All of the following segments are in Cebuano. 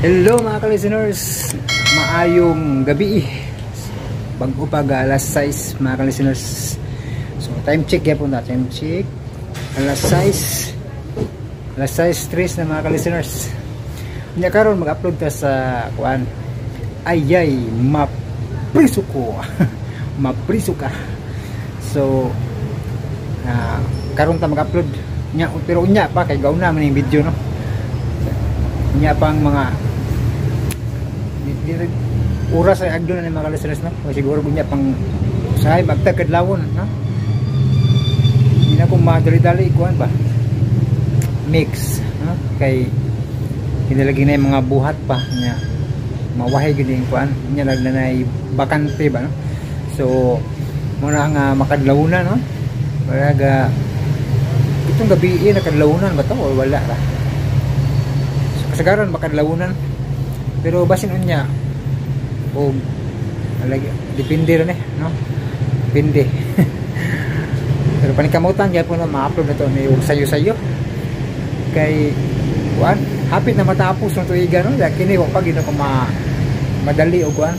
Hello mga ka-listeners, maayong gabi. Bago pa alas 6 mga ka-listeners. So time check ya po na, time check. Alas 6. Alas 6:03 na mga ka-listeners. Nya karon mag-upload ta sa kuan. Ayay, mapriso ko. Mapriso ka. So karon ta mag-upload nya, pero unya pa kay gauna man yung video, no. Nya pang mga oras ay agdo na ni mga listeners, no. O siguro unya pang usahay magtag kadlawon, no. Hindi na kung madali-dali kuan ba mix, no? Kay kinalagi na yung mga buhat pa nya, mawahi gid yung kuan nya, lag na bakante ba, no. So muna nga makadlawunan, no. Wala itong gabi eh, nakadlawunan ba to o wala ra? So, kasagaran makadlawunan, pero basin unya o lagi depende rin eh, no, depende. Pero panikamutan gyapon na ma-upload na to ni og sayo-sayo kay kuan, hapit na matapos ng tuiga, no. Kini wa pa gid ko madali og kuan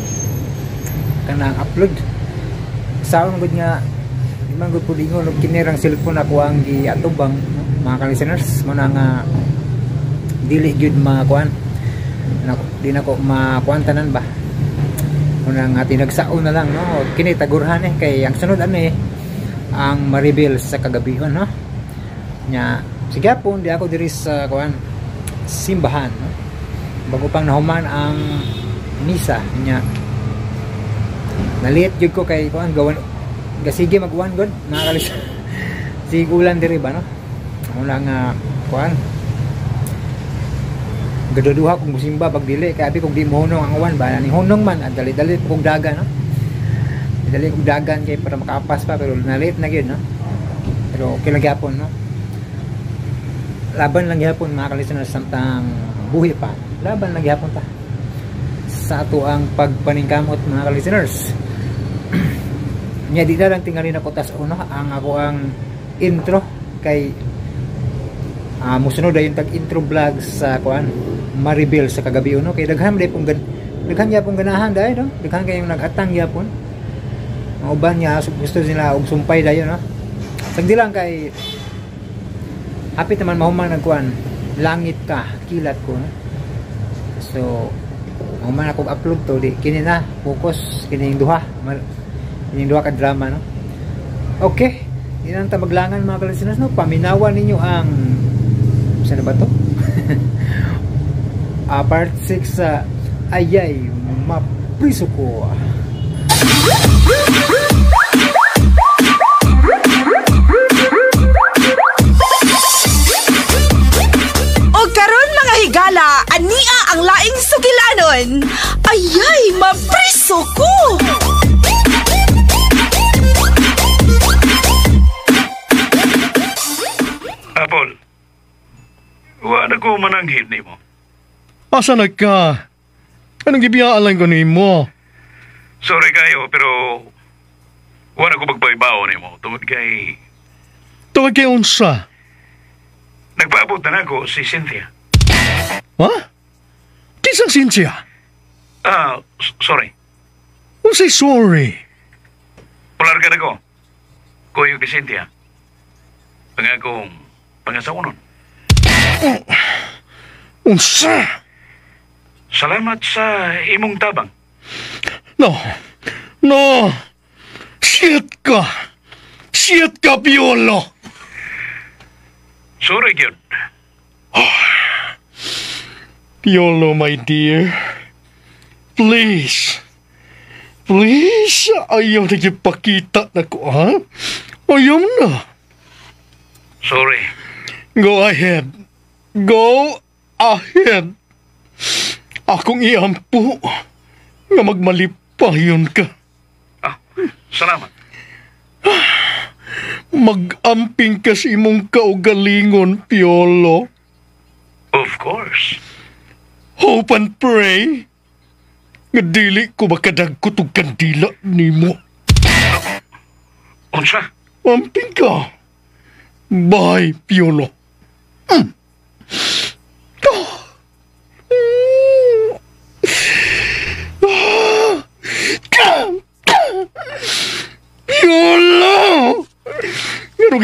kanang upload. Saon gud nga di man gud pud ingon og kini rang cellphone ako ang giatubang, no? Mga ka-listeners, mo na nga dili gyud makuan, di na ko makuan tanan ba, muna nga tinagsaon na lang, no. Kini tagurhan eh, kay ang sunod ano eh ang ma-reveal sa kagabihon, no. Nya sige po, di ako diri sa kuan simbahan, no? Bago pang nahuman ang misa nya, nalit gyud ko kay kuan gawan gasige mag-uwan gud mga kalis. Sige ulan diri ba, no. Muna nga kuan gaduduha kung musimba pag dili kay abi kung di mo hunong ang uwan ba, ni hunong man dali-dali kog dagan, no. Dali kog dagan kay para makaapas pa, pero nalit na gyud, no. Pero okay lang gyapon, no. Laban lang gyapon mga ka-listeners samtang buhi pa, laban lang gyapon ta sa ato ang pagpaningkamot mga ka-listeners. Nya di na lang tingali na ko tas uno ang ako ang intro kay musunod dayon tag intro vlog sa kuan ma-reveal sa kagabi, uno kay daghan day pong daghan gyapon ganahan dai, no. Daghan kayong nag-atang gyapon mga uban nga gusto nila og sumpay dayon, no. Sagdi lang kay hapit naman mahuman nagkuan langit ka kilat ko, no? So mahuman ako upload to di kini na focus kining duha, kining duha ka drama, no. Okay, inang tabaglangan mga ka-listeners, no. Paminawan ninyo ang saan na ba to? Part 6 sa Ayay Mapriso Ko. O karon mga higala, ania ang laing sugilanon. Ayay Mapriso Ko. Apol, wala ko mananghid nimo. Asa na ka? Anong gibiyaan ko nimo? Sorry kayo, pero wala ko magpaibaw nimo tungod kay... Tungod kay unsa? Nagpaabot na nako si Cynthia. Ha? Kinsang Cynthia? Sorry. Unsay sorry? Pulargan ako. Kuyo kay Cynthia. Pangakong pangasawa nun. Unsa? Salamat sa imong tabang. No. No. Shit ka. Shit ka, Piolo. Sorry, gyud. Oh. Piolo, my dear. Please. Please, ayaw na ipakita na ko, ha? Ayaw na. Sorry. Go ahead. Go ahead. Akong iampo nga magmalipayon ka. Ah, salamat. Mag-amping ka sa imong kaugalingon, Piolo. Of course. Hope and pray nga dili ko makadagkot og kandila nimo. Unsa? Amping ka. Bye, Piolo. Mm.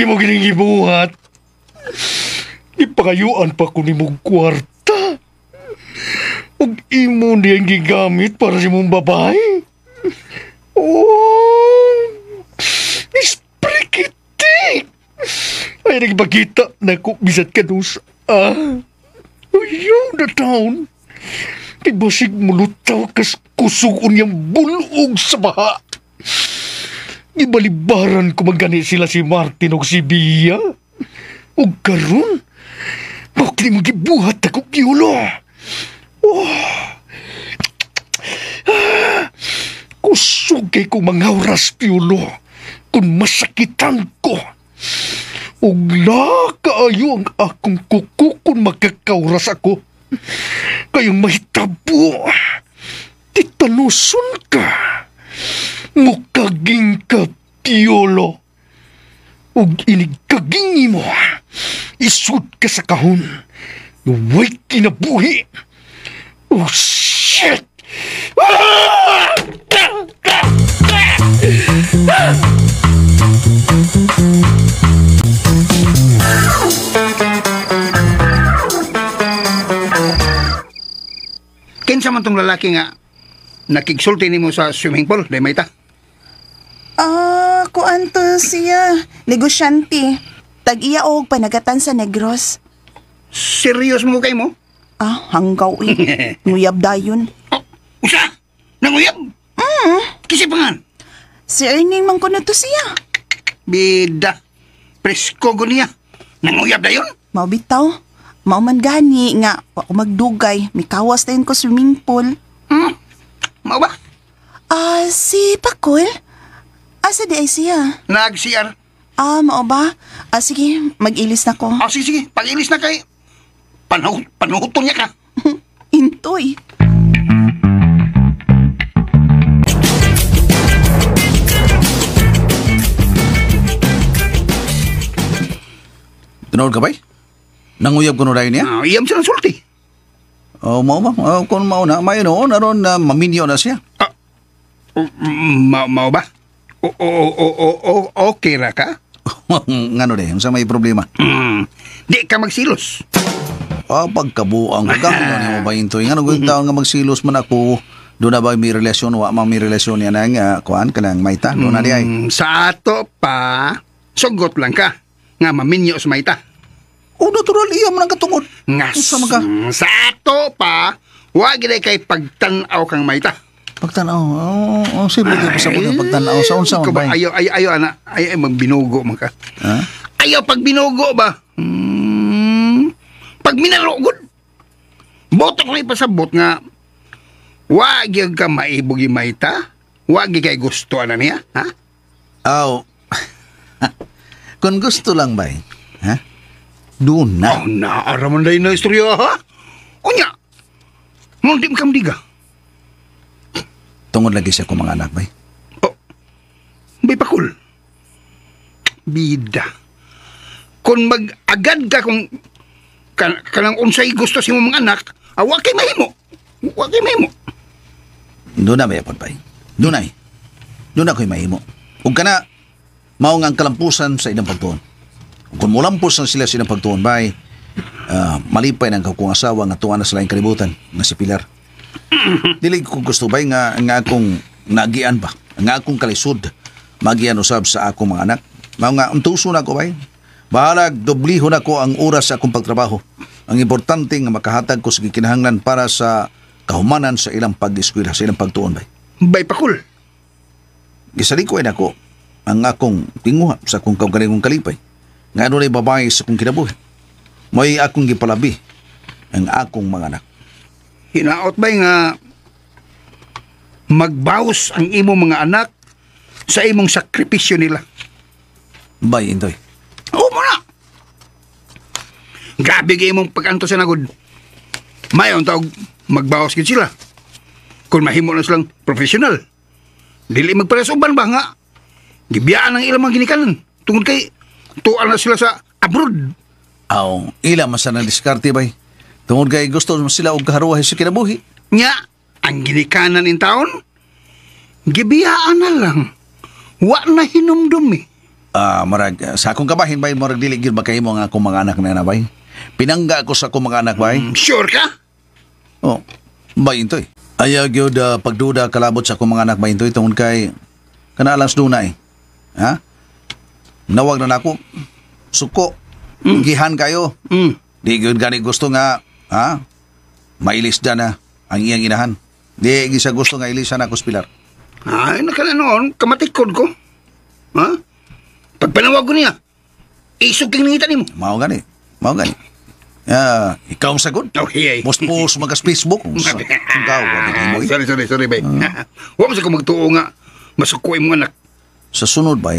Nganong imo gining gibuhat? Ipakayuan pa ko nimong kwarta. Ug imo niyang gigamit para sa imong babae. Oh! Isprikitik! Ay, nagpakita na ko bisat kanusa. Ayaw na taon. Kay basig mulutaw kas kusog unyang bulog sa baha. Ibalibaran ko magani sila si Martin og si Bia. Og karon, bakit mo gibuhat ako giulo? Oh. Kusog kay ko mangawras piulo kung masakitan ko. Og kaayo ang akong kuko kung makakauras ako. Kayong mahitabo, titanuson ka. Mukaging ka, Piolo. Ug inigkaging mo, isud ka sa kahon. Huwag kinabuhi. Oh, shit! Ah! Kinsa man tong lalaki nga nakigsulti nimo sa swimming pool, day mayta? Ah, kuan to siya. Negosyante. Tag-iya og panagatan sa Negros. Serious mo kay mo? Ah, hanggaw eh. Nguyab dayon. Oh, usa! Nanguyab? Kasi pangan? Si Erning man kuno to siya. Bida. Presko go niya. Nanguyab dayon? Mao bitaw. Mao man gani nga wa ko magdugay. Mikawas dayon ko swimming pool. Mao ba? Ah, si Pakul? Asa di ay siya? Nag-CR. Ah, mao ba? Ah, sige, mag-ilis na ko. Ah, sige, sige. Pag-ilis na kay panuhuton niya ka. Intoy. Tinuod ka ba? Nanguyab ko no dahil niya? Ah, iyam siya ng sulti. Oh, mao ba? Kung mao na, mayo noon, aron na maminyo na siya. Mao ba? Okay ra ka? Ngano de, unsa may problema? Di ka magsilos. Ah, pagkabuang ko gano'n niya mo ba intoy? Ngano kung taon nga magsilos man ako, doon na ba may relasyon, wa man may relasyon niya nang kuan ka nang mayta, doon na di ay. Sa ato pa, sugot lang ka nga maminyo sa mayta. Oh, natural iya man ang katungod. Nga Unsa man ka? Sa ato pa, wa gid kay pagtan-aw kang mayta. Pagtanaw, oh, sige, pasabot ang pagtanaw. Sa unsa man ba? Ayaw, ayaw, ayaw, ana. Ayaw, magbinugo man ka. Ha? Ayaw pag binugo ba? Pag minarugod. Boto ko na ipasabot nga, wa gyud ka maibog yung mayta? Wa gyud kay gusto ana niya? Ha? Aw. Kung gusto lang ba eh? Ha? Doon na. Oh, naaraman na yun na istorya, ha? Unya, nung di mo kamdiga. Tungod lagi siya kong mga anak, bay. Oh, bay pakul. Bida. Kung mag-agad ka kung kanang unsay gusto sa imong mga anak, wa kay mahimo. Wa kay mahimo. Doon na, bayapod, bay. Doon ay. Doon na ko'y mahimo. Ug kana, mao nga ang kalampusan sa ilang pagtuon. Kung mulampos na sila sa ilang pagtuon, bay, malipay ng kakong asawa nga tuwa na sila yung kalibutan, nga si Pilar. Dili ko gusto bay nga akong nagian ba, nga akong kalisod magian usab sa akong mga anak. Mao nga untuso na ko bay. Bahalag doblihon ako ang oras sa akong pagtrabaho. Ang importante nga makahatag ko sa gikinahanglan para sa kahumanan sa ilang pag-eskwela, sa ilang pagtuon bay. Bay pakul. Gisalikoy nako ang akong tinguha sa akong kaugalingong kalipay. Nga adunay babae sa akong kinabuhi. Mo'y akong gipalabi ang akong mga anak. Hinaot bay nga magbawas ang imong mga anak sa imong sakripisyo nila. Bay, Intoy. Oo mo na. Grabe kay imong pag-anto sa nagod. Mayon tawag magbawas gid sila. Kung mahimo na silang professional. Dili magpares uban ba nga? Gibiyaan ang ilang mga ginikanan. Tungod kay tuan na sila sa abroad. Aw, ila man sa diskarte bay. Tungod kay gusto mo sila og kaharuhay sa kinabuhi. Nya, ang ginikanan in taon, gibiyaan na lang. Wa na hinumdum eh. Marag sa akong kabahin bay marag dili gyud makahimo ang akong mga anak na bay. Pinangga ko sa akong mga anak bay. Sure ka? Oh, bay intoy. Ayaw gyud pagduda kalabot sa akong mga anak bay intoy tungod kay kana lang dunay. Ha? Nawag na nako. Suko. Gihan kayo. Di gyud gani gusto nga ha? Mailis da na ang iyang inahan. Di gyud siya gusto nga ilisan ako sa Pilar. Ay, nakala noon, kamatikod ko. Ha? Pagpanawag ko niya, isog kang nangita nimo. Mao gani. Mao gani. Ikaw ang sagot. Oh, hey. Post-post magas Facebook. Ikaw, wag mo. Sorry, bay. Huwag mo sa magtuo nga. Masuko yung anak. Sa sunod ba,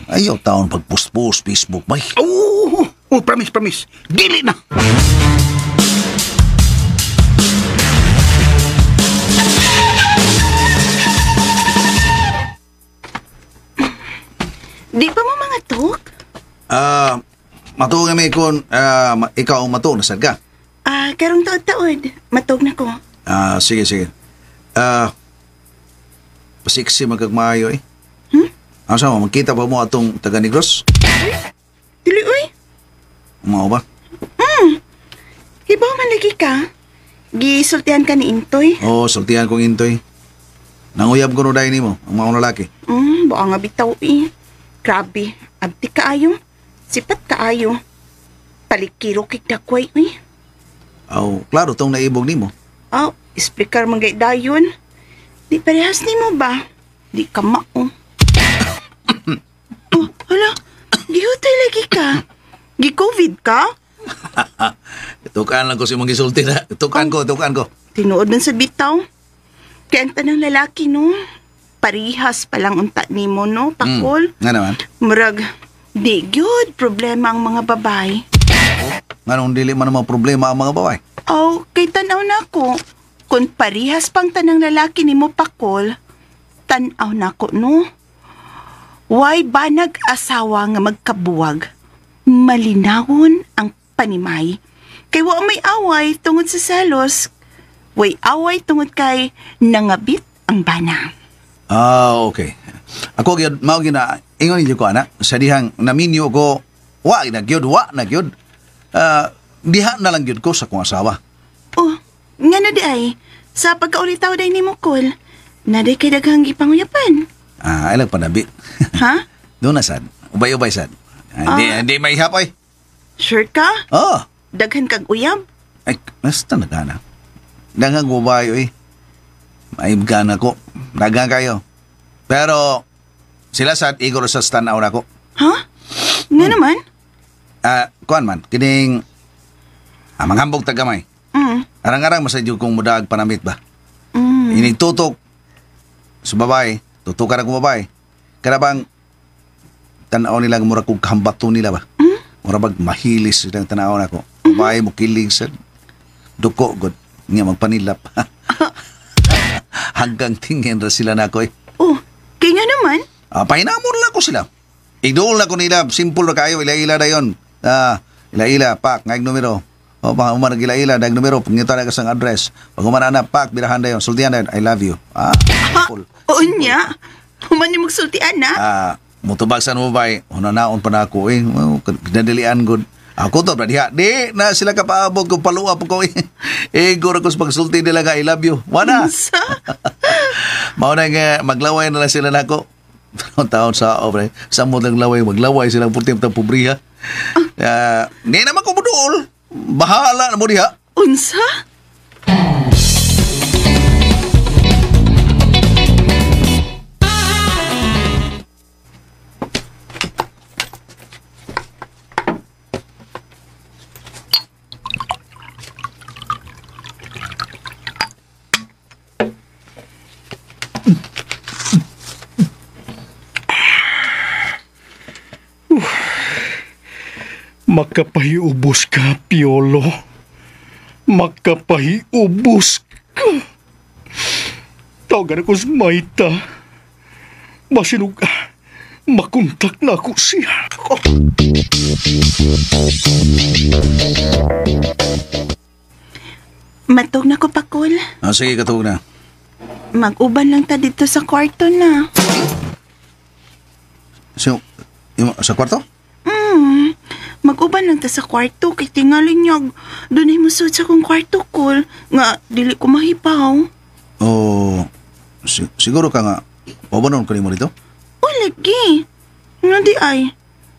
ayaw taon pag-post-post Facebook, bay. Oh, promise. Dili na. Di pa mo mga tuk? Matuog kami kung ikaw ang matuog, nasad ka? Karong taod-taod. Matuog na ko. Sige. Pasiksi magkagmaayo eh. Asa mo, magkita pa mo atong taga Negros? Dili, uy. Mao ba? Ibaw man lagi ka. Gisultihan ka ni Intoy. Oo, sultihan kong Intoy. Nanguyab ko no dahil nimo, ang mga lalaki. Buang nga bitaw eh. Grabe, abti kaayo. Sipat kaayo. Palikiro kay dakway uy. Aw, klaro tong naibog nimo. Aw, speaker man gay dayon. Di parehas nimo ba? Di ka mao. Oh, hala. Gihutay lagi ka. Gi-COVID ka? Tukaan lang ko si mong gisulti na. Tukaan ko. Tinuod man sa bitaw. Kaya ang tanang lalaki, no? Parihas palang unta nimo, no? Pakol. Nga naman. Murag, di gyud problema ang mga babae. Nganong dili man naman problema ang mga babae? Aw, kay tanaw na ako. Kung parihas pang tanang lalaki nimo Pakol, tanaw na ako, no? Why ba nag-asawa nga magkabuwag? Malinawon ang panimay. Kay wa may away tungod sa selos. Way away tungod kay nangabit ang bana. Okay. Ako gyud mao gyud na ingon ninyo ko ana sa dihang naminyo ko wa na gyud. Diha na lang gyud ko sa akong asawa. Oh, ngano di ay sa pagkaulitaw day nimo Kol. Naday kay daghang gipanguyapan. Ay lang panabi. Ha? Doon na sad. Ubay-ubay sad. Hindi maihap ay. Sure ka? Oh. Daghan kag uyab? Ay, basta nagana. Daghang ubay oy. Maibgan ako. Daghang kayo. Pero sila sad igor sa tanaw nako. Ha? Nga naman? Kuan man kining manghambog tagamay. Arang-arang masad jud kong mudaag panamit ba. Ining tutok sa babae, tutukan akong babae. Kada bang tanaw nila mura kong kambato nila ba? Mura bag mahilis silang tanaw nako. Babae mo kilig sa duko god nga magpanilap. Hanggang tingin ra sila nako eh. Oh, kay nga naman? Pahinamon lang ko sila. Igdool na ko nila, simple na kayo, ila-ila na yun. Ila-ila, pak, ngayon numero. O, pag uman ila-ila, dag numero, pangita na ka sang address. Pag uman na, pak, birahan na yun, sultihan na yun, I love you. Simple. Oo niya. Human yung magsultian na. Mutubag sa mo ba, hunanaon pa na ako eh. Oh, kinadilian good. Ako to, diha. Di na sila kapaabot kung paluwa po ko eh. Igor ako sa pagsulti nila nga, I love you. Wala. Mao na nga, maglaway na lang sila nako. Taon sa pre. Sa mo lang laway, maglaway silang purtim tang pobriha. Di naman ko muduol. Bahala na mo diha. Unsa? Makapahiubos ka, Piolo. Makapahiubos ka. Tawagan ako sa Maita. Masinog, makontak na ako siya. Oh. Matog na ko, Pakol. Sige, katog na. Mag-uban lang ta dito sa kwarto na. So, Sa kwarto? Mag-uban lang ta sa kwarto kay tingali niya dunay mosud sa akong kwarto kol nga dili ko mahibaw. O, siguro ka nga, paubanon ko nimo dito? O lagi. Nga di ay.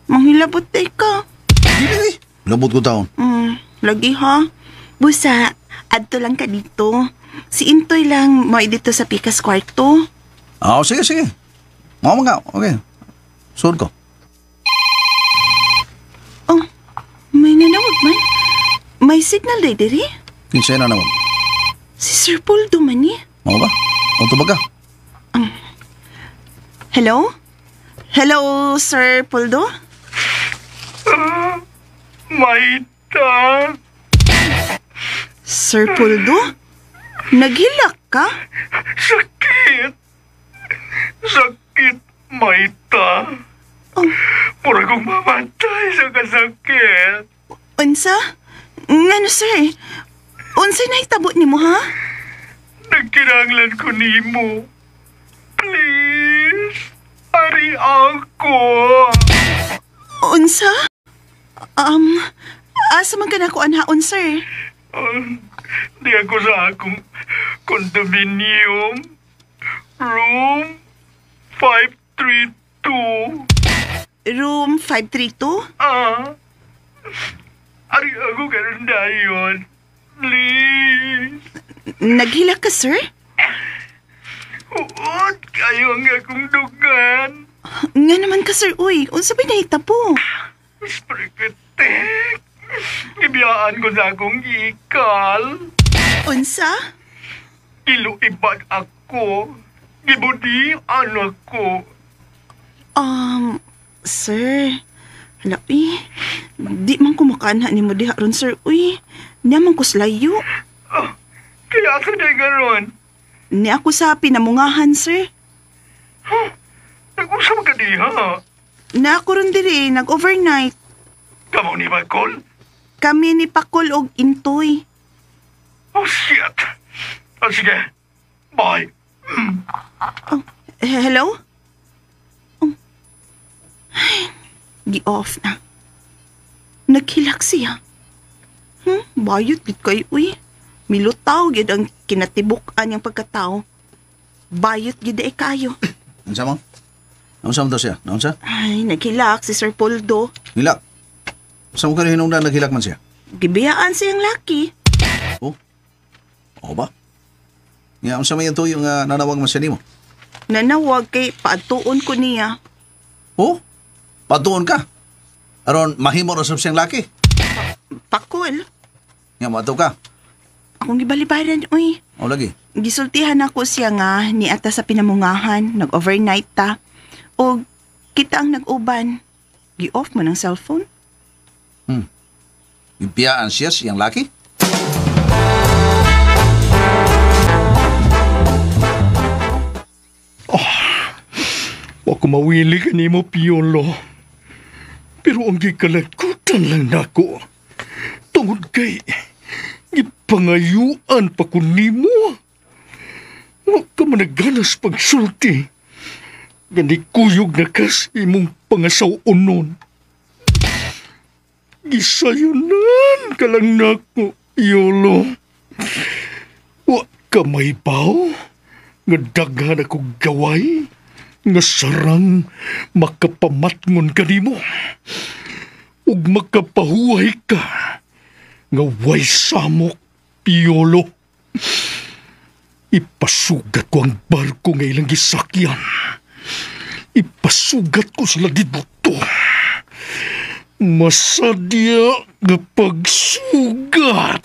Manghilabot day ka. Dili, labot ko taon. Lagi ha. Busa, adto lang ka dito. Si Intoy lang mo dito sa pikas kwarto. Ah, sige, sige. Mao man ka. Okay. Suod ko. Oh, may nanawag man. May signal day diri. Kinsa na nawag? Si Sir Paul Dumani. Mao ba? O tubag ka? Hello? Hello, Sir Poldo? Maita! Sir Poldo? Naghilak ka? Sakit! Sakit, Maita! Oh. Mura kong mamatay sa kasakit. Unsa? Ngano, sir? Unsa nahitabo nimo, ha? Nagkinahanglan ko nimo. Please, ari ako. Unsa? Asa man ka na ko anhaon, sir? Di ako sa akong condominium. Room 532. Room 532? Ah. Ari ako karon dayon. Please. Naghilak ka, sir? Huot kayo ang akong dugan. Nga naman ka, sir. Uy, unsa ba'y nahitabo? Sprikitik. Ibiyaan ko sa akong ikal. Unsa? Iluibad ako. Gibudian ako. Sir, hala, uy. Di man ko makaanha ni mo diha ron, sir. Uy, niya man ko slayo. Oh, kaya sa di karon. Ni ako sa pinamungahan, sir. Huh? Nag-usap ka diha. Na ako ron diri, nag-overnight. Kamo ni Bakol? Kami ni Pakol og Intoy. Oh, shit. Oh, sige. Bye. Oh, hello? Oh. Ay, gi-off na. Naghilak siya. Bayot gid kayo, uy. Milutaw gid ang kinatibuk-an niyang pagkatao. Bayot gid ay kayo. Unsa mo? Unsa mo to siya? Naunsa? Ay, naghilak si Sir Poldo. Hilak. Sa mo kayo hinungdan naghilak man siya? Gibiyaan siyang laki. Oh. Oo ba? Nga, unsa may tuyo nga nanawag man siya nimo? Nanawag kay paadtuon ko niya. Oh? Paadtuon ka? Aron mahimo ra sab siyang laki. Pakol. Nga moadto ka. Akong gibalibaran, uy. O lagi. Gisultihan ako siya nga niata sa pinamungahan, nag-overnight ta. O kita ang nag-uban. Gi-off mo ng cellphone. Gibiyaan siya siyang laki? Wa ko mawili ka nimo, Piolo. Pero ang gikalagkutan lang nako. Tungod kay gipangayuan pa ko nimo. Wa ka managanas pagsulti. Gani kuyog na kas imong pangasaw-unon. Gisayunan ka lang nako, Piolo. Wa ka may baw. Nga daghan akong gaway. Nga sarang makapamatngon ka nimo. Ug makapahuway ka. Nga way samok, Piolo. Ipasugat ko ang barko nga ilang gisakyan. Ipasugat ko sila dito. Masadya nga pagsugat.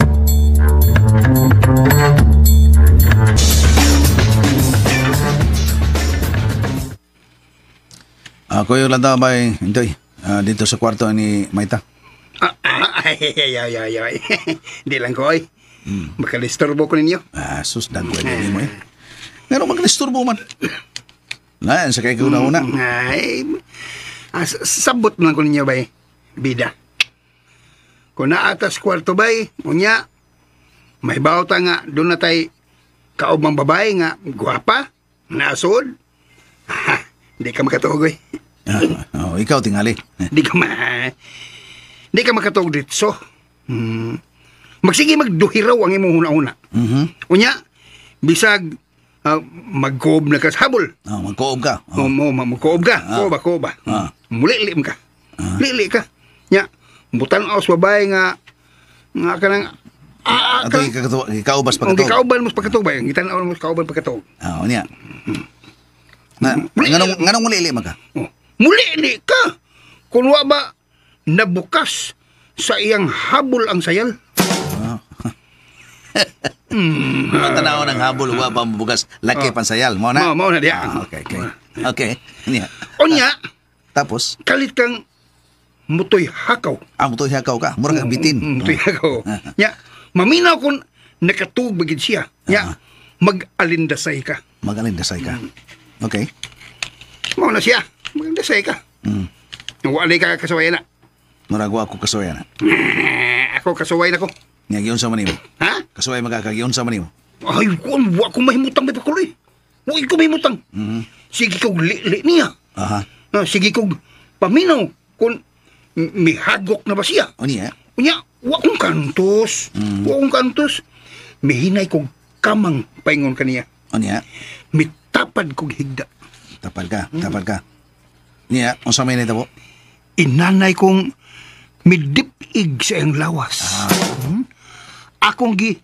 Ako yung lang bay, Intoy. Dito sa kwarto ni Maita. Ay, ay, ay, ay, ay. Di lang ko, ay. Makalisturbo ko ninyo. Sus, dagway din mo eh. Pero magdisturbo man. Lain, sa kay una-una. Ay, sabot man ko ninyo, bay. Bida. Kung naatas kwarto, bay, unya, may bawta nga, doon na tay kaubang babae nga, gwapa, nasod. Di ka makatuog, eh. Oh, ikaw tingali. Di ka makatuog ditso. Magsige magduhiraw ang imong huna-huna. Mhm. Unya, bisag magkoob na ka sa habol. Oh, magkoob ka. Oh, mo magkoob ka. Kooba, kooba. Muli ka. Lili ka. Nya, butan-aw sa babae nga nga kanang Ato ikaubas Ang pagkatuog. gikauban mo sa pagkatuog ba? Gitan-aw mo sa kauban pagkatuog. Ah, unya. Na, nganong mulili man ka? Oh. Muli ka. Kung wa ba nabukas sa iyang habol ang sayal. Tanaw ng habol wa pa mabugas laki pansayal mo na. Mao na diya. Okay, okay. Okay. Niya. Unya, Tapos, kalit kang mutoy hakaw. Ang mutoy hakaw ka, mura kang bitin. Mutoy hakaw. Nya, maminaw kung nakatuog ba gid siya. Nya, mag-alindasay ka. Magalindasay ka. Okay. Mao na siya. Mag-alindasay ka. Wala ka kasuway na. Murag wa ako kasuway na. Ako kasuway na ko. Nga giunsa man nimo. Ha? Kasuway magkakagiunsa man nimo. Ay, kung wa ko mahimutang may pakuloy. Wa ko mahimutang. Sige kog li-li niya. Aha. Sige kog paminaw kung mihagok na ba siya. Unya. Unya, wa kong kantos. Wa kong kantos. Mihinay kog kamang paingon kaniya. Unya. Mitapad kog higda. Tapad ka, tapad ka. Niya, unsa may nitabo? Inanay kong midipig sa iyang lawas. Akong gi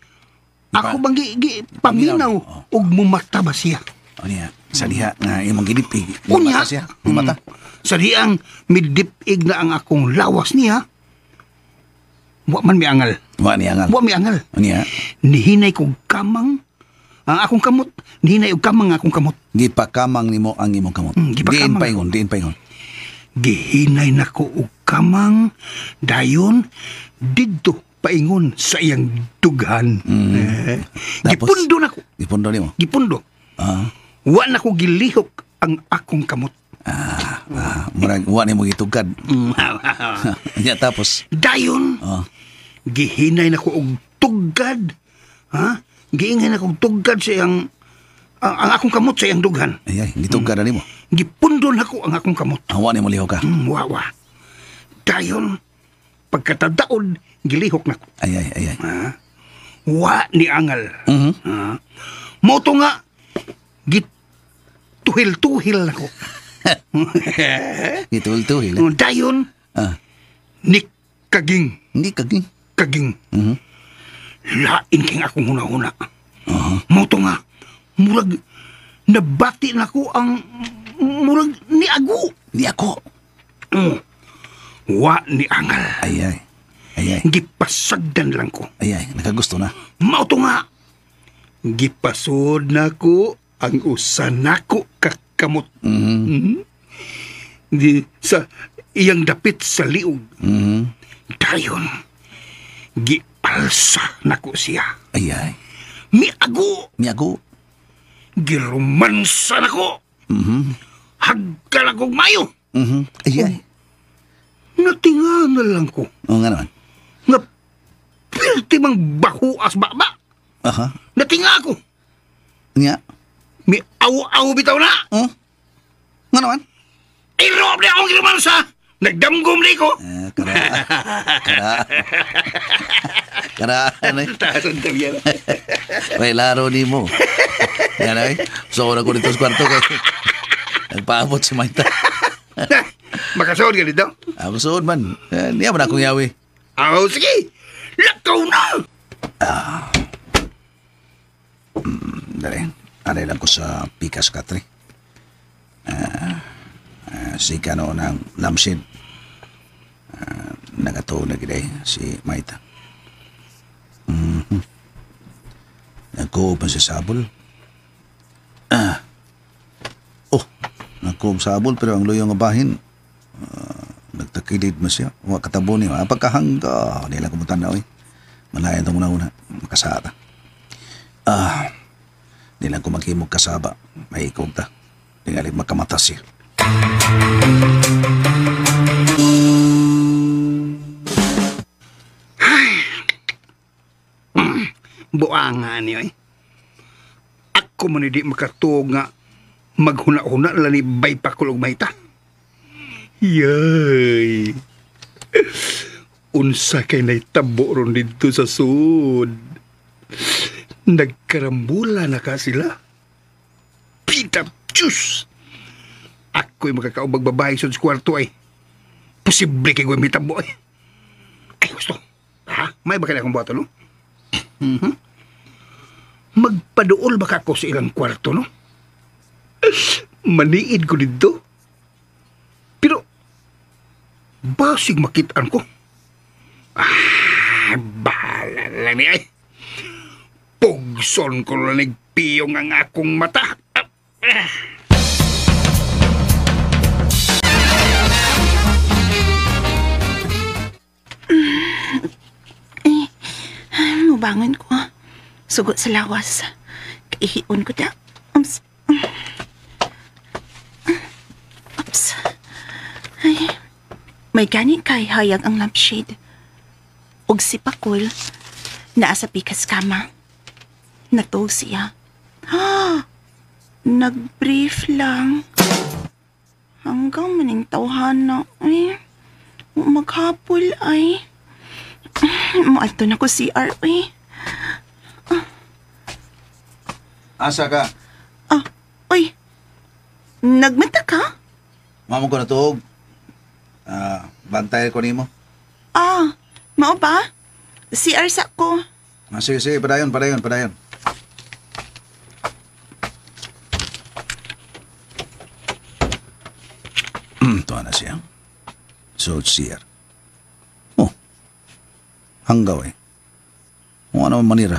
ako bang gi paminaw og mumata ba siya. Unya, sa diha nga imong gidipig. Unya, Mumata siya. Mumata. Sa diyang midipig na ang akong lawas niya, wa man miangal. Wa niya nga. Wa miangal. Unya, Nihinay kog kamang ang akong kamot, nihinay og kamang ang akong kamot. gipakamang nimo ang imong kamot. Gipakamang. Diin paingon, diin paingon. Gihinay nako og kamang dayon didto paingon sa iyang dughan. Tapos? Gipundo nako, Gipundo nimo. gipundo. Wa nako gilihok ang akong kamot. Murag wa nimo gitugkad. Unya tapos. Dayon gihinay nako og tugad. Ha? Giingay nako og tugad sa iyang ang akong kamot sa iyang dughan. Ay, ay, gitugkad na nimo. Gipundo nako ang akong kamot. Wa nimo lihok ka. Wa wa. Dayon pagkatadaod gilihok nako. Ay, ay, ay, ay. Wa ni angal. Mao to nga gituhil-tuhil nako. Gituhil-tuhil. Dayon ni kaging Hindi kaging. Kaging. Lain king akong huna-huna. Mao to nga murag nabati nako ang murag ni ago. Ni ako. Wa ni angal. Ay, ay. Ay, ay. Gipasagdan lang ko. Ay, ay. Nakagusto na. Mao to nga. Gipasod nako ang usa nako kakamot. Di sa iyang dapit sa liog. Dayon gialsa nako siya. Ay, ay. Miago. Ni ako. Giromansa nako. Hagkan akong mayo. Ay, ay. Natinga na lang ko. Oo nga naman. Nga pilti mang bahuas baba. Aha. Natinga ako. Nga. Mi aw-aw bitaw na. Oh. Nga naman. Irob na akong giromansa. Nagdamgom ni ko. Kara. Kara. Kara. Ano eh? Tasan tabi yan. May laro ni mo. Yan ay. So, na ko dito sa kwarto kay nagpaabot si Maita. Makasuod ka dito? Ako suod man. Niya man akong yawi. Aw, sige. Lakaw na. Dali. Aray lang ko sa pikas katri. Si kano ng lamsid. Nagatuo na gid si Maita. Nagkuupan sa sabol. Oh, nagkuup sabol pero ang luyong nga bahin nagtakilid mo siya. Wa katabo niyo. Pagkahangga. Di lang kumutan na, oy. Malayan itong una-una. Makasata. Di lang ko maghimog kasaba. May ikog ta. Tingali makamata siya. Buanga niyo eh. Ako man hindi makatuog nga maghuna-huna lang ni bay pakulog mahita. Yay! Unsa kay naitabo ron dito sa sud. Nagkarambula na ka sila. Pita, Diyos! Ako'y makakaubag babae sa kwarto ay. Posible kay gawin mitabo ay. Ay, gusto. Ha? May baka na akong buhaton, no? Mm-hmm. Magpaduol ba ka ako sa ilang kwarto, no? Maniid ko dito. Pero, basig makitaan ko. Ah, bahala lang ni ay. Pugson ko lang nagpiyong ang akong mata. Ah. Mubangon ko. Sugot sa lawas. Kaihion ko ta. Oops. Oops. Ay, may gani kay hayag ang lampshade. Og si Pakul, naa sa pikas kama. Natuog siya. Ah, nag-brief lang. Hanggang maning tawhan na. Ay, maghapol ay. Muadto na ko CR, ay. Asa ka? Ah, oy. Nagmata ka? Mamo ko natuog. Bantay ko nimo. Ah, mao ba? CR sa ko. Ah, sige, sige, padayon, padayon, padayon. Tuwa na siya. So, CR. Oh, hanggaw eh. Kung ano manira.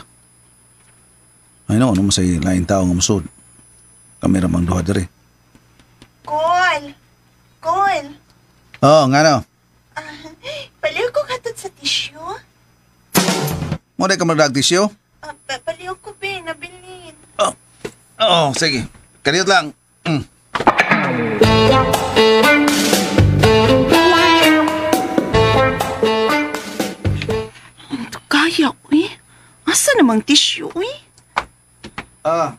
Ay no, ano masay lain tao nga musod. Kami ramang duha diri. Call! Call! Oh, nga no. Paliw ko katod sa tissue. Mo ka magdag tissue? Paliw ko, be. Nabilin. Oh, oh sige. Kaniyot lang. Mm. Kaya, eh. Asa namang tissue, eh? Ah.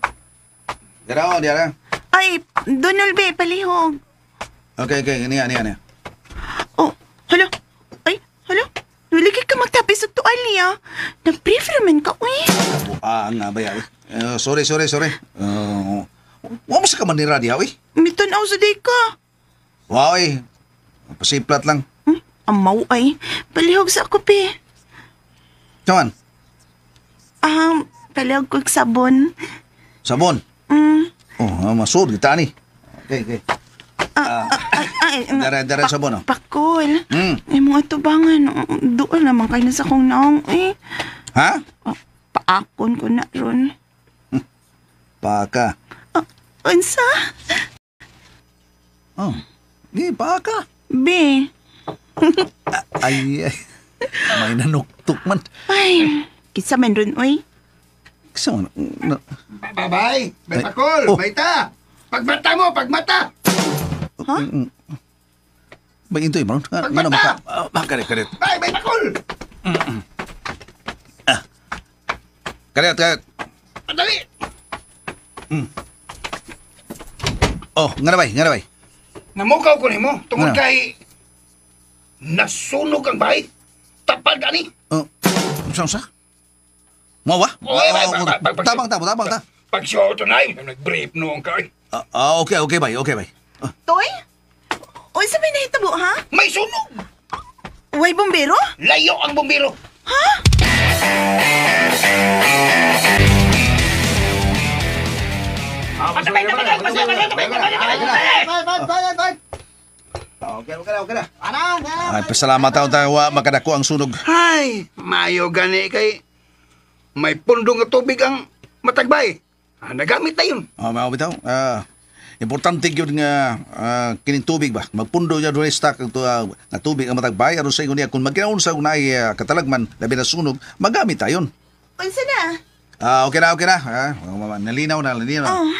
Dara, dara. Ay, Donald, be. Palihog. Okay, okay. Niya, niya, niya. Oh, hala. Ay, hala. Nalagay ka magtapis sa tuwalya. Nag-brief raman ka, uy. Ah, nga ba yan? Sorry, sorry, sorry. Wa mo sa kamanira diha, uy. Mitanaw sa day ka. Wow, uy. Pasiplat lang. Amaw, ay. Palihog sa ako, pe. Saman? Palihog kong sabon. Sabon? Mm. Oh, masud kita ni. Okay, okay. Ay, dara sabon, oh. Pakol. Mm. Ay, mga tubangan. Doon naman kayo na sa kong naong, eh. Ha? Oh, paakon ko na ron. Paaka. Unsa? Oh, di, paaka. Be. Ay, ay. May nanuktok man. Ay, kisa man ron, oy. Kisa man. Babay, may pakol, oh. May ta. Pagmata mo, pagmata. Ha? May intoy, maron. Pagmata! Karit, karit. Bay, may pakol! Karit, karit. Madali! Oh, nga na bay, nga na bay. Namukaw ko nimo tungod Ano? kay nasunog ang bahay. Tapad ani. Oh, saan sa? Mawa? Oy, bay, Tabang, tabang, tabang, ta. Pag siya ito na, nag-brief noon ka. Okay, okay, bay, okay, bay. Toy? Uy, sa may nahitabo, ha? May sunog! Way bumbero? Layo ang bumbero! Ha? Okay, okay na, okay na. Ay, pasalamat tayo tayo, makadako ang sunog. Ay, mayo gani kay may pundong nga tubig ang matagbay. Nagamit na yun. Oh, mao bitaw. Importante gyud nga kining tubig ba. Magpundo niya doon stock ang nga tubig ang matagbay aron sa ingon niya kung magkinaunsa kung naay katalagman labi na sunog, magamit tayon. Unsa na? Okay na, okay na. Nalinaw na, nalinaw na. Oh.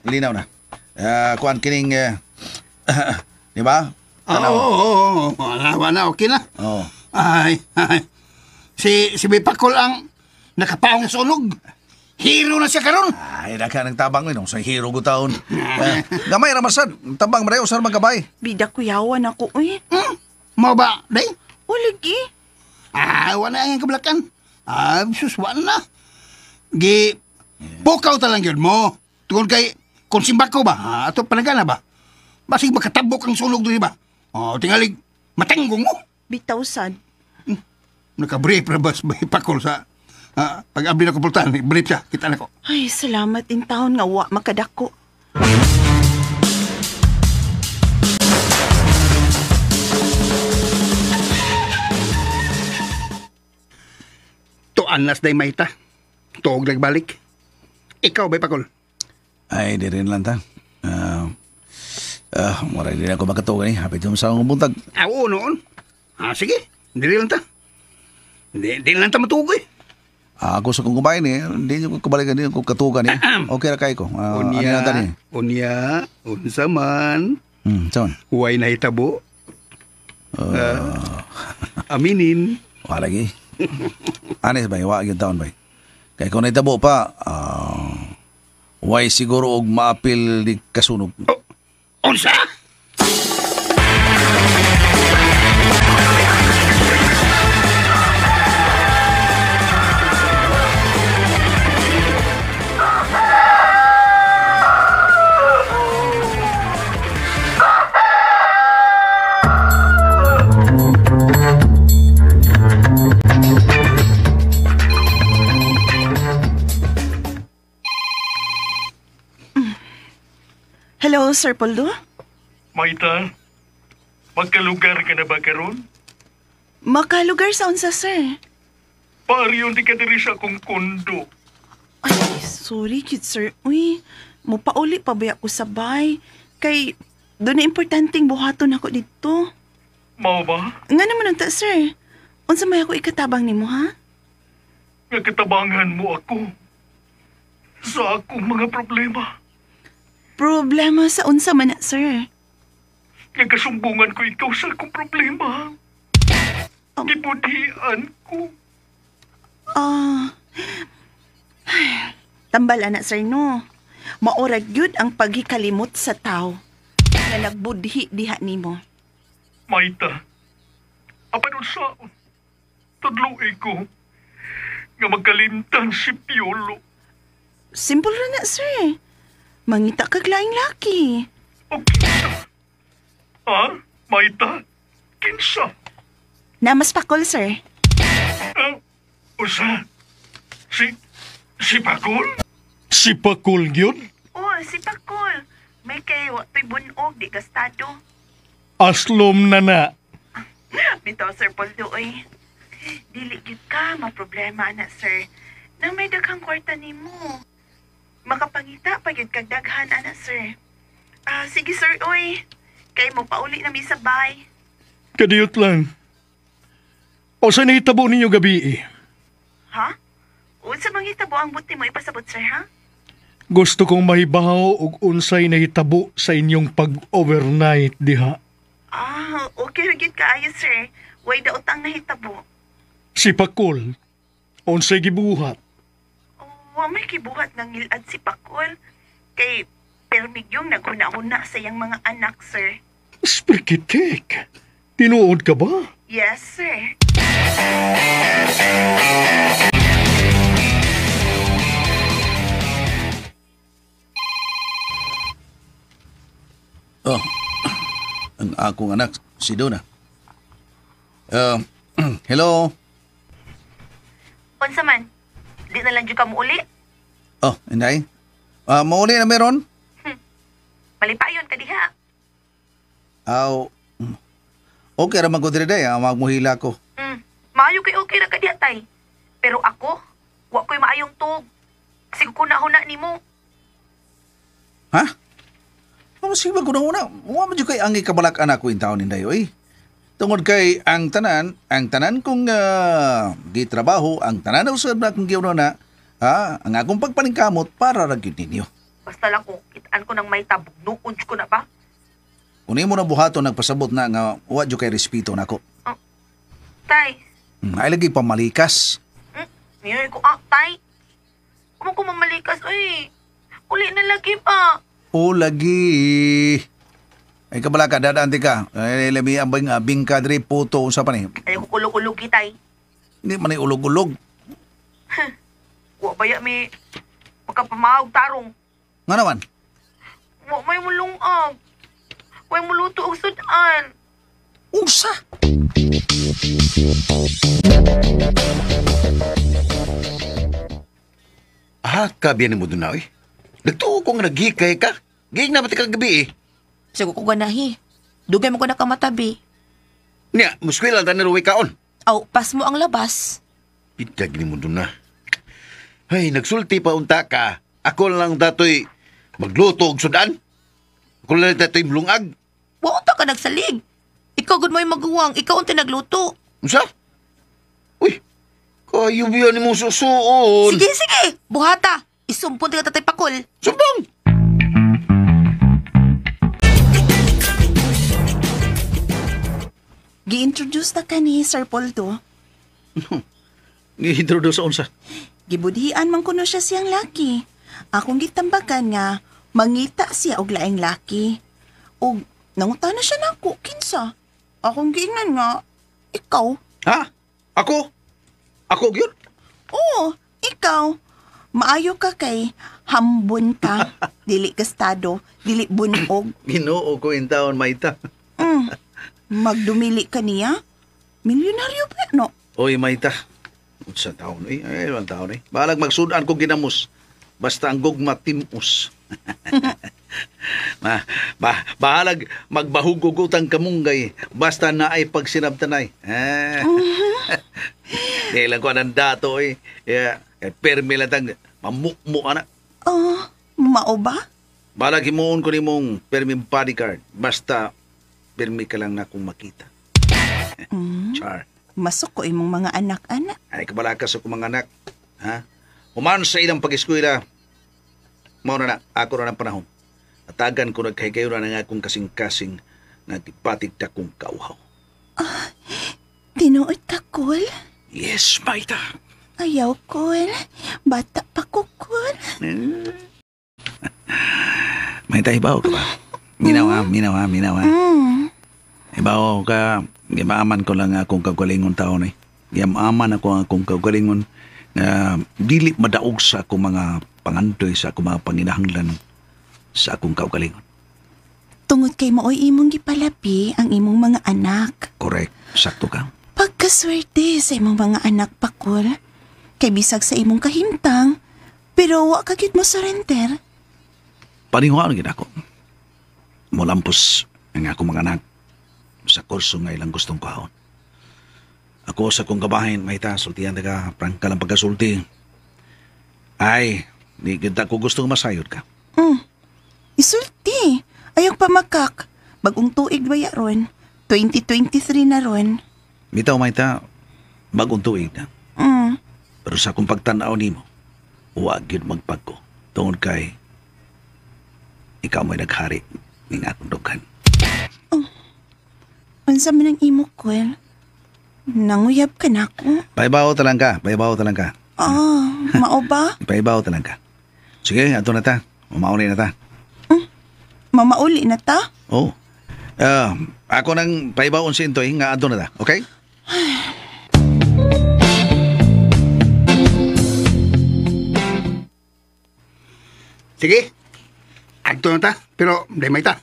Linaw na. Kuan kining di ba? Oo, wala, wala, okay na. Oo. Ay, ay. Si Bipakol ang nakapaong sunog. Hero na siya karon. Ay, naka ng tabang ni sa hero ko taon. Gamay ra masad, tabang marayo sa magkabay. Bida kuyawan ako, uy. Mao ba, day? O, lagi. Ah, wala ang kablakan. Ah, sus, wala na. Gi, pukaw talang yun mo. Tungkol kay, kung simbako ba, ato palagana ba? Basig makatabok ang sunog doon ba? Oh, tingalig, matanggong mo. Bitaw sad. Nakabrief na ba pakol sa pag-abli na kupultan, brief siya, kita na ko. Ay, salamat in taon nga wa makadako. Tuan nas day mahita. Tuog nagbalik. Ikaw ba'y pakol? Ay, di rin lang ta. Maray din ako makatuwa ni. Hapit yung sa akong buntag. Ah, oo noon. Ah, sige. Di lang ta. Di lang ta matuog eh. Ako sa kong kumain eh. Hindi nyo ko kabalikan, hindi ko katugan eh. Okay ra kay ko. Ano Unya, na ta ni? unya, unsa man. Saan? Huwag nahitabo. Aminin. Wala lagi. Anis ba, wa gyud taon ba. Kay kung nahitabo pa, way siguro og maapil di kasunog. Oh, unsa? Hello, Sir Poldo? Maita, magkalugar ka na ba karon? Makalugar sa unsa, sir? Pariyon di ka diri sa akong kondo. Ay, sorry, cute sir. Uy, mupauli pa ba ako sa bay? Kay, doon na importanteng buhaton ako dito. Mao ba? Nga naman unta, sir. Unsa may ako ikatabang nimo, ha? Nga katabangan mo ako sa akong mga problema. Problema sa unsa man na, sir. Nga kasumbungan ko ikaw sa akong problema. Gibudhian ko. Ay, tambal ana, sir, no. Maorag yun ang paghikalimot sa tao nga nagbudhi diha nimo. Maita, apan unsaon, tudloy ko nga magkalimtan si Piolo. Simple ra na, sir. Mangita kag laing laki. O kinsa? Ha? Maita? Kinsa? Namas pakol, sir. Usa? Si Pakol? Si Pakol gyud? Oh, si Pakol. May kay watoy bunog, di gastado. Aslom na na. Bitaw, Sir Poldo, oy. Dili gyud ka maproblema ana, sir. Nang may daghang kwarta nimo. Makapangita pa gyud kag daghan ana, sir. Sige, sir, oy. Kay mo pauli na mi sa bay. Kadiyot lang. O sa nahitabo ninyo gabi eh? Ha? Unsa manghitabo ang buti mo ipasabot, sir, ha? Gusto kong mahibaw og unsay nahitabo sa inyong pag-overnight diha. Ah, okay ra gyud kaayo, sir. Way daotang nahitabo. Si Pakol, unsay gibuhat? Wa may kibuhat ng ngilad si Pakol. Kay permigyong naghuna-huna sa iyang mga anak, sir. Sprikitik, tinuod ka ba? Yes, sir. Oh, ang akong anak, si Donna. Hello? Unsa man? Di na lang jud ka muuli. Oh, inday. Mauli na meron? Malipayon ka diha. Aw, okay ra man ko diri day, magmuhila ko. Maayo kay okay ra ka diha tay. Pero ako, wa ko'y maayong tuog. Sige ko na nimo. Ha? Ano sige ba kuna-una? Wa man jud kay ang ikabalak anak ko in taon ninday oy. Tungod kay ang tanan kong gitrabaho, ang tanan usab na akong giuna na, ang akong pagpaningkamot para ra gyud ninyo. Basta lang kung kitaan ko ng may tabog, nuon ko na ba? Kung imo na buhaton nagpasabot na nga wa jud kay respeto nako. Oh, tay. Ay lagi pamalikas. Miyoy ko tay. Kamo ko mamalikas, uy. Uli na lagi pa. O lagi. Ay kabala ka, dadaan ti ka. Ay, labi ang bingka diri puto unsa pa ni. Ayaw ko kulog-kulog kitay. Hindi man ay ulog-ulog. Wa ba ya mi makapamahog tarong. Nga naman. Wa may mulungag. Wa muluto og sudan. Unsa? Ah, kabiyan mo doon na, oy. Nagtuo ko nga nagikay ka. Gig na pati kagabi eh. Sigo ko ganahi. Dugay mo ko nakamatabi. Niya, muskwela ta ni Ruwi kaon. Aw, pas mo ang labas. Pitag ni mo doon na. Ay, nagsulti pa unta ka. Ako lang datoy magluto og sudan. Ako lang datoy mulungag. Wa unta ka nagsalig. Ikaw gud mo'y maguwang, ikaw unta nagluto. Unsa? Uy, kayo biyan ni mo susuon. Sige, sige. Buhata. Isumpon ka tatay pakol. Sumbong! Gi-introduce na ka ni Sir Poldo. Gi-introduce unsa? Gibudhian man kuno siya siyang laki. Akong gitambagan nga mangita siya og laing laki. Og nangutana siya nako kinsa. Akong giingnan nga ikaw. Ha? Ako? Ako gyud? Oo, ikaw. Maayo ka kay hambon ka, dili gastado, dili bunog. Ginoo ko in taon maita. Magdumili ka niya. Milyonaryo pa no? Oy maita. Unsa taon eh? Ay, ang taon eh. Balag magsudan ko ginamos. Basta ang gugma timus. Bahalag magbahugugutang kamunggay. Basta na ay pagsinabtanay. Eh. Di lang ko anang dato eh. Yeah. Permi lang tang mamukmu ana. Oh, mao ba? Balag himuon ko nimong permi bodyguard. Basta permi ka lang na kung makita. Char. Masok ko imong mga anak-anak. Ay kabalakas ako mga anak. Ha? Human sa ilang pag-eskwela. Mao na ako na ng panahon. Atagan ko nagkahigayunan na nga akong kasing-kasing nagtipatig ta kong kauhaw. Tinuod ka, Kul? Yes, Maita. Ayaw, Kul. Bata pa ko, Kul. Maita, ibaw ka ba? Minaw ha, minaw ha, minaw ha. Ibaw ka, gimaaman ko lang akong kagalingon taon eh. Gimaaman ako ang akong kagalingon na dili madaog sa akong mga pangandoy, sa akong mga panginahanglan, sa akong kaugalingon. Tungod kay maoy imong gipalabi ang imong mga anak. Correct. Sakto ka. Pagkaswerte sa imong mga anak, Pakul. Kay bisag sa imong kahimtang, pero wa ka gyud mo surrender. Panihuan gid ako. Mulampos ang akong mga anak sa kurso nga ilang gustong kuhaon. Ako sa kong kabahin, may ta, sultihan ta ka, prangka lang pagkasulti. Ay, di kita ko gustong masayod ka. Isulti. Ayaw pa makak. Bagong tuig ba ya ron? 2023 na ron. Bitaw, may ta, bagong tuig na. Pero sa akong pagtanaw nimo, wa gyud magpagko. Tungod kay, ikaw mo'y naghari ning akong dughan. Unsa man ang imo, Kwel? Nanguyab ka na ako? Paibaw ta lang ka, paibaw ta lang ka. Ah, mao ba? Paibaw ta lang ka. Sige, ato na ta. Mamauli na ta. Mamauli na ta? Oh. Ako nang paibaon si Intoy nga ato na ta, okay? Sige. Adto na ta, pero di may ta.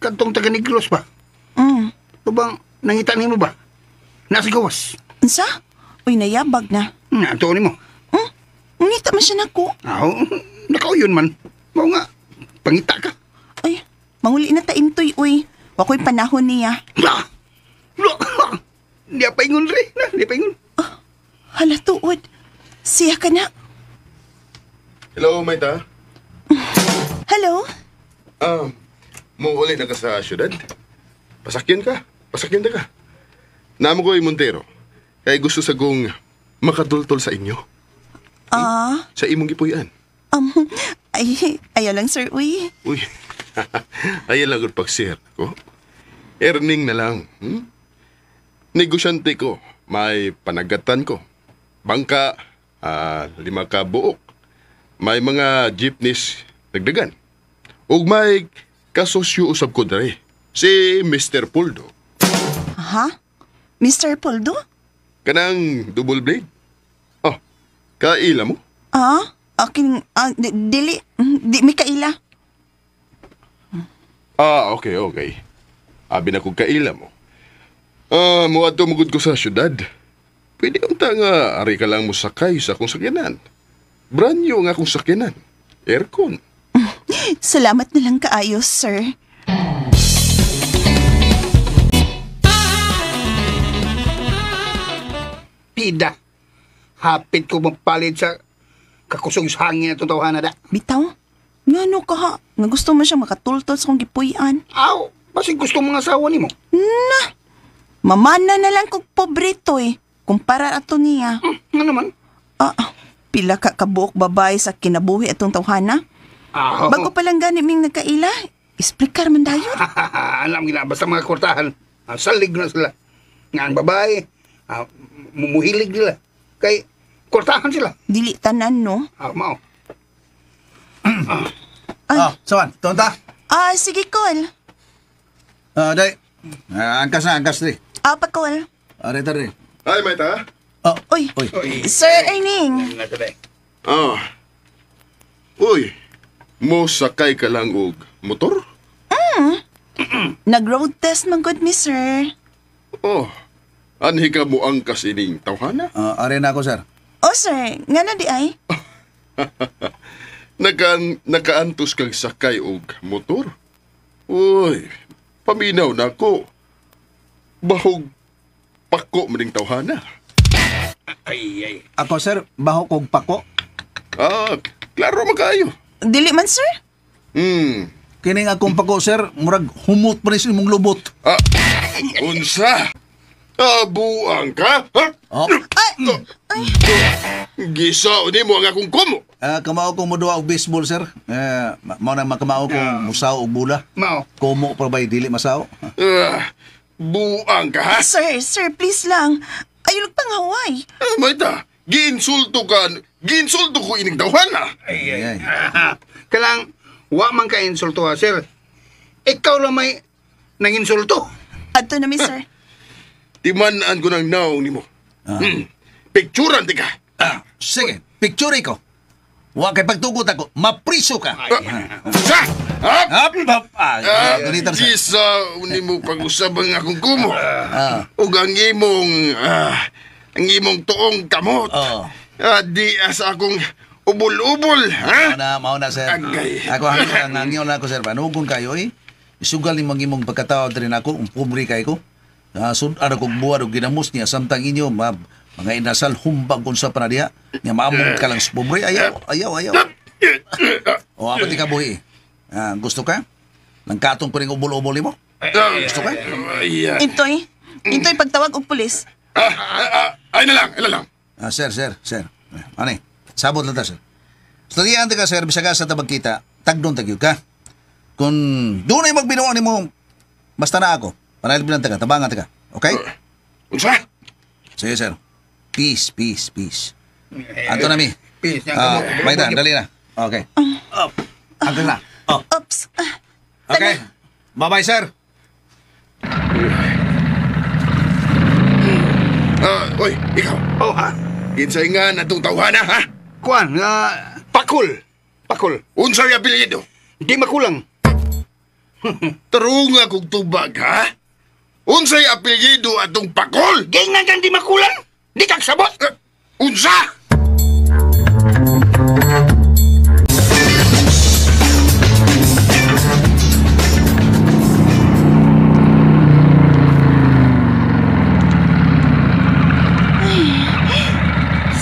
Kadtong taga Negros ba? Tubang nangita nimo ba? Nasa gawas. Unsa? Uy, nayabag na. Ato nimo. Ngita man siya nako. Aw, nakauyon man. Mao nga, pangita ka. Ay, manguli na ta Intoy, uy. Wako'y panahon niya. Di pa ingon re. Na, di pa ingon. Hala, tuod. Siya ka na. Hello, Maita. Hello? Muuli na ka sa syudad? Pasakyan ka. Pasakyan ta ka. Namo ko ay Montero. Kaya gusto sa kong makadultol sa inyo. Sa imong gipuy-an. Ay, ayaw lang, sir, uy. Uy, ayaw lang gud pag-share ko. Earning na lang. Negosyante ko. May panagatan ko. Bangka, 5 ka buok. May mga jeepneys nagdagan. Ug may kasosyo usab ko dere, si Mr. Puldo. Ha? Mr. Puldo? Kanang double blade. Oh, kaila mo? Ah, aking, dili, di mi kaila. Ah, okay, okay. Abi na kong kaila mo. Ah, muadto mo gud ko sa syudad. Pwede unta nga ari ka lang mosakay sa akong sakyanan. Brand new nga akong sakyanan. Aircon. Salamat na lang kaayo, sir. Pida. Hapit ko mapalit sa kakusog sa hangin atong tawhana da. Bitaw, ngano ka ha? Nga gusto mo siya makatultol sa kong gipuy-an. Aw, basig gusto mga asawa nimo. Na, mamana na lang kog pobrito eh. Kumpara ato niya. Nga naman? Ah, pila ka kabuok babae sa kinabuhi atong tawhana. Aw. Bago pa lang gani ming nagkaila, isplikar man dayon. Alam gina, basta mga kwartahan, salig na sila. Nga ang babae, mumuhilig nila. Kay, kwartahan sila. Dili tanan, no? Ah, mao. Ay. Ah, sawan, tonta. Ah, sige, Kol. Ah, day. Angkas na, angkas dre. Ah, pa, Kol. Are dre. Ay, Maita. Oh. Uy. Uy. Sir Erning. Ah. Uy, mo sakay ka lang og motor? Nag-road test man good mi, sir. Oh, anhi ka mo angkas ining tawhana? Ah, are na ako, sir. Oh, sir, nga na di ay? Nakaantos kag sakay og motor? Uy, paminaw na ako. Bahog pako maning tawhana. Ay, ay. Ako, sir, baho kog pako. Ah, klaro man kaayo. Dili man, sir? Kining akong pako, sir, murag humot pa rin sa imong lubot. Ah, unsa? Ah, buang ka? Ha? Oh. Ay! Ay! Gisa ni mo ang akong kumo. Ah, kamao ko moduwa og baseball, sir. Eh, mao na makamao ko musaw og bula. Mao. Kumo pa ba'y dili masaw? Ah, buang ka, ha? Sir, sir, please lang. Ayulog pang Hawaii. Ah, Maita, giinsulto ka, giinsulto ko ining tawhana. Ay, ay. Ay, ay. Kalang, wa man ka insulto ha, sir. Ikaw lang may nanginsulto. Adto na mi, sir. Timan-an ko ng naong nimo. Ah. Picturan ti ka. Ah, sige, picture ko. Wa kay pagtugot ako, mapriso ka. Ah, sa! Hap! Hap, hap. Ah, Ah, gunitan, sir. Gisa nimo pag-usab ang akong kumo. Ah. Ug ang imong tuong kamot. Oh. Ah, di sa akong ubol-ubol, ha? Mao na, mao na, sir. Agay. Ako ang hangyo na ako, sir. Panugon kayo, eh. Isugal ni mga imong pagkatao diri nako, ang pobre kay ko. Sud-an akong buwan og ginamos niya samtang inyo mga inasal humbag unsa pa na diha. Nya maamong ka lang sa pobre. Ayaw, ayaw, ayaw. O ako ti kabuhi. Ah, gusto ka? Nangkatong ko rin ubol-ubol nimo? Gusto ka? Ay, ah. Intoy, Intoy, pagtawag og pulis. Ay na lang, ay na lang. Ah, sir, sir, sir. Ani, sabot lang ta, sir. Estudyante ka, sir, bisag asa ta magkita, tagdon tagyud ka. Kung dunay magbinuang nimo, basta na ako. Panalipin lang ta ka, tabangan ta ka. Okay? Unsa? Sige, sir. Peace, peace, peace. Anto na mi. Peace. Ah, Maita, dali na. Okay. Up. Hanggang na. Oh. Oops. Okay. Bye-bye, sir. Ah, oy, ikaw. Oh, ha? Kinsay nga na itong tawhana, ha? Kuan, Pakol. Pakol. Unsay apelyido? Di makulang. Tarunga kog tubag, ha? Unsay apelyido atong pakol? Gingan kang di makulang? Di kag sabot? Unsa?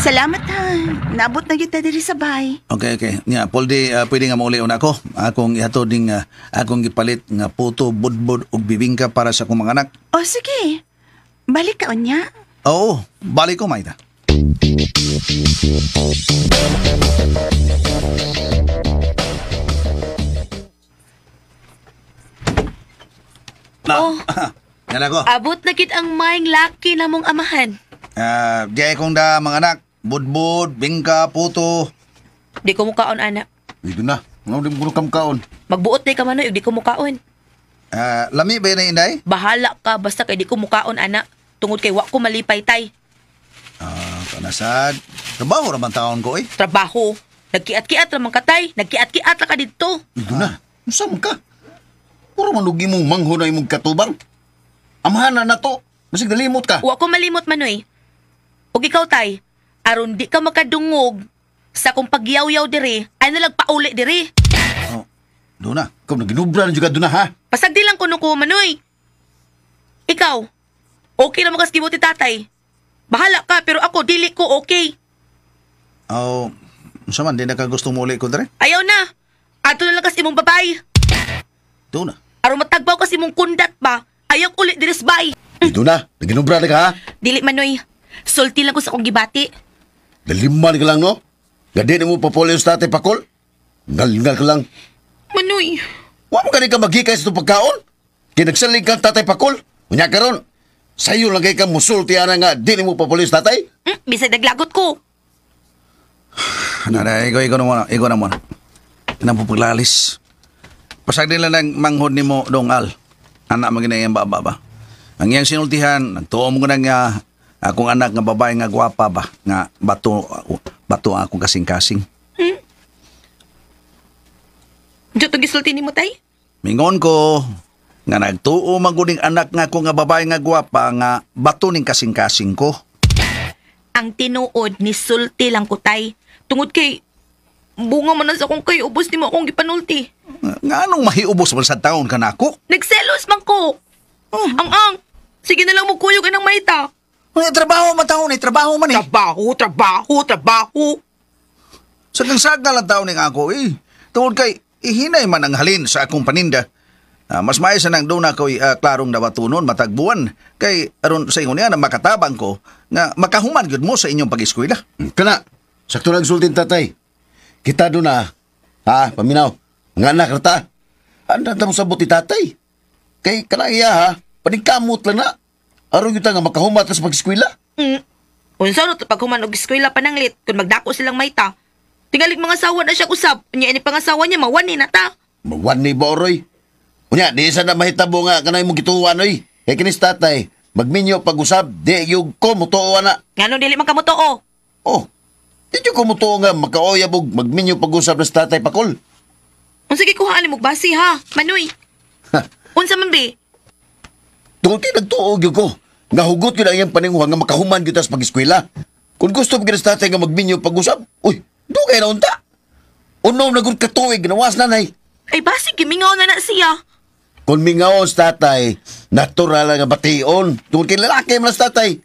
Salamat ha. Nabot na gyud ta diri sa bahay. Okay, okay. Nya, Poldi, pwede nga mauli una ako. Akong ihatod ning akong gipalit nga puto, budbud ug bibingka para sa akong mga anak. O sige. Balik ka unya. Oo, balik ko, Maita. Na, Oh. Yan ako. Abot na gid ang maing laki na mong amahan. Di kong da mga anak. Budbud, bingka, puto. Di ko mukaon, ana. Dito na. Nga di mo kuno kamkaon. Magbuot day ka Manoy ug di ko mukaon. Lami ba yun, Inday? Bahala ka basta kay di ko mukaon, ana. Tungod kay wa ko malipay, tay. Kanasad. Trabaho raman taon ko eh. Trabaho. Nagkiat-kiat ra man ka, tay. Nagkiat-kiat ra ka didto. Dito na. Unsa man ka? Puro man og imong mangho na imong katubang. Amahan na nato. Basig nalimot ka. Wa ko malimot, Manoy. Ug ikaw, tay, aron di ka makadungog sa akong pagyawyaw diri, ay nalag pauli diri. Oh, doon na. Ikaw naginubra na juga doon na ha. Pasagdi lang kuno ko, Manoy. Ikaw, okay na mo ti tatay. Bahala ka, pero ako, dili ko okay. Oh, unsa man, di na ka gusto muli ko dere? Ayaw na. Ato na lang kas imong babay. Doon na. Aron matagbaw kas imong kundat ba? Ayaw uli diri sa bay. Dito na. Naginubra na ka ha. Dili, Manoy. Sulti lang ko sa akong gibati. Daliman ka lang no. Gadi na mo papuli sa tatay pakol. Ngal-ngal ka lang. Manoy. Wa mo gani ka maghikay sa itong pagkaon. Kinagsalig kang tatay pakol. Unya karon. Sayo lang kay ka musulti ana nga di nimo papuli sa tatay. Bisag naglagot ko. Nara, ikaw, ikaw na muna. Ikaw na muna. Inang paglalis. Pasag nila ng manghod ni mo, Dong Al. Anak mo ginayang baba ba? Ang iyang sinultihan, nagtuo mo na nga akong anak nga babae nga gwapa ba? Nga bato, bato ang akong kasing-kasing. Diyo to gisulti ni mo, tay? Mingon ko, nga nagtuo maguning anak nga ako nga babae nga gwapa nga bato ning kasing-kasing ko. Ang tinuod ni sulti lang ko, tay. Tungod kay bunga man na sa akong kay ubos ni mo akong gipanulti. Nga anong mahiubos man sa taon ka nako? Nagselos man ko. Oh. Ang. Sige na lang mo kuyog anang maita. Ay, trabaho man taon eh, trabaho man eh. Trabaho, trabaho, trabaho. Sagang-saga lang taon ning ako eh. Tungod kay ihinay man ang halin sa akong paninda. Mas maayos na nang doon ako'y klarong nabatunon matagbuan. Kay aron sa ingon niya na makatabang ko nga makahuman gyud mo sa inyong pag-eskwela. Kana, sakto lang sultin tatay. Kita doon na, ha, paminaw. Nga anak rata. Ano na mo sabot ni tatay? Kay kana iya ha, paningkamot lang na. Aron yun ta nga makahumat ka sa pag-eskwela. Unsa no pag human og eskwela pananglit kun magdako silang mayta. Tingalig mga asawa na siya usab. Unya ini pangasawa niya mawani na ta. Mawani ba oroy? Unya, di sa na mahitabo nga kanay mong gituan oy. Kay kinis tatay, magminyo pag-usab, di yung ko mutuo na. Ngano dili man ka motuo? Oh, di yung ko mutuo nga makaoyab og magminyo pag-usab na sa tatay pakol. Unsa gikuhaan nimo basi ha, Manoy? Unsa man be? Tungod kay nagtuo gyud ko. Nga hugot gyud ang iyang paninguha nga makahuman gyud ta sa pag-eskwela. Kung gusto mo gyud sa tatay nga magminyo pag-usab, uy, dugay na unta. Unom na gud ka tuig, nawas nanay. Ay basi gimingaw na na siya. Kung mingaw sa tatay, natural nga bation. Tungod kay lalaki man sa tatay.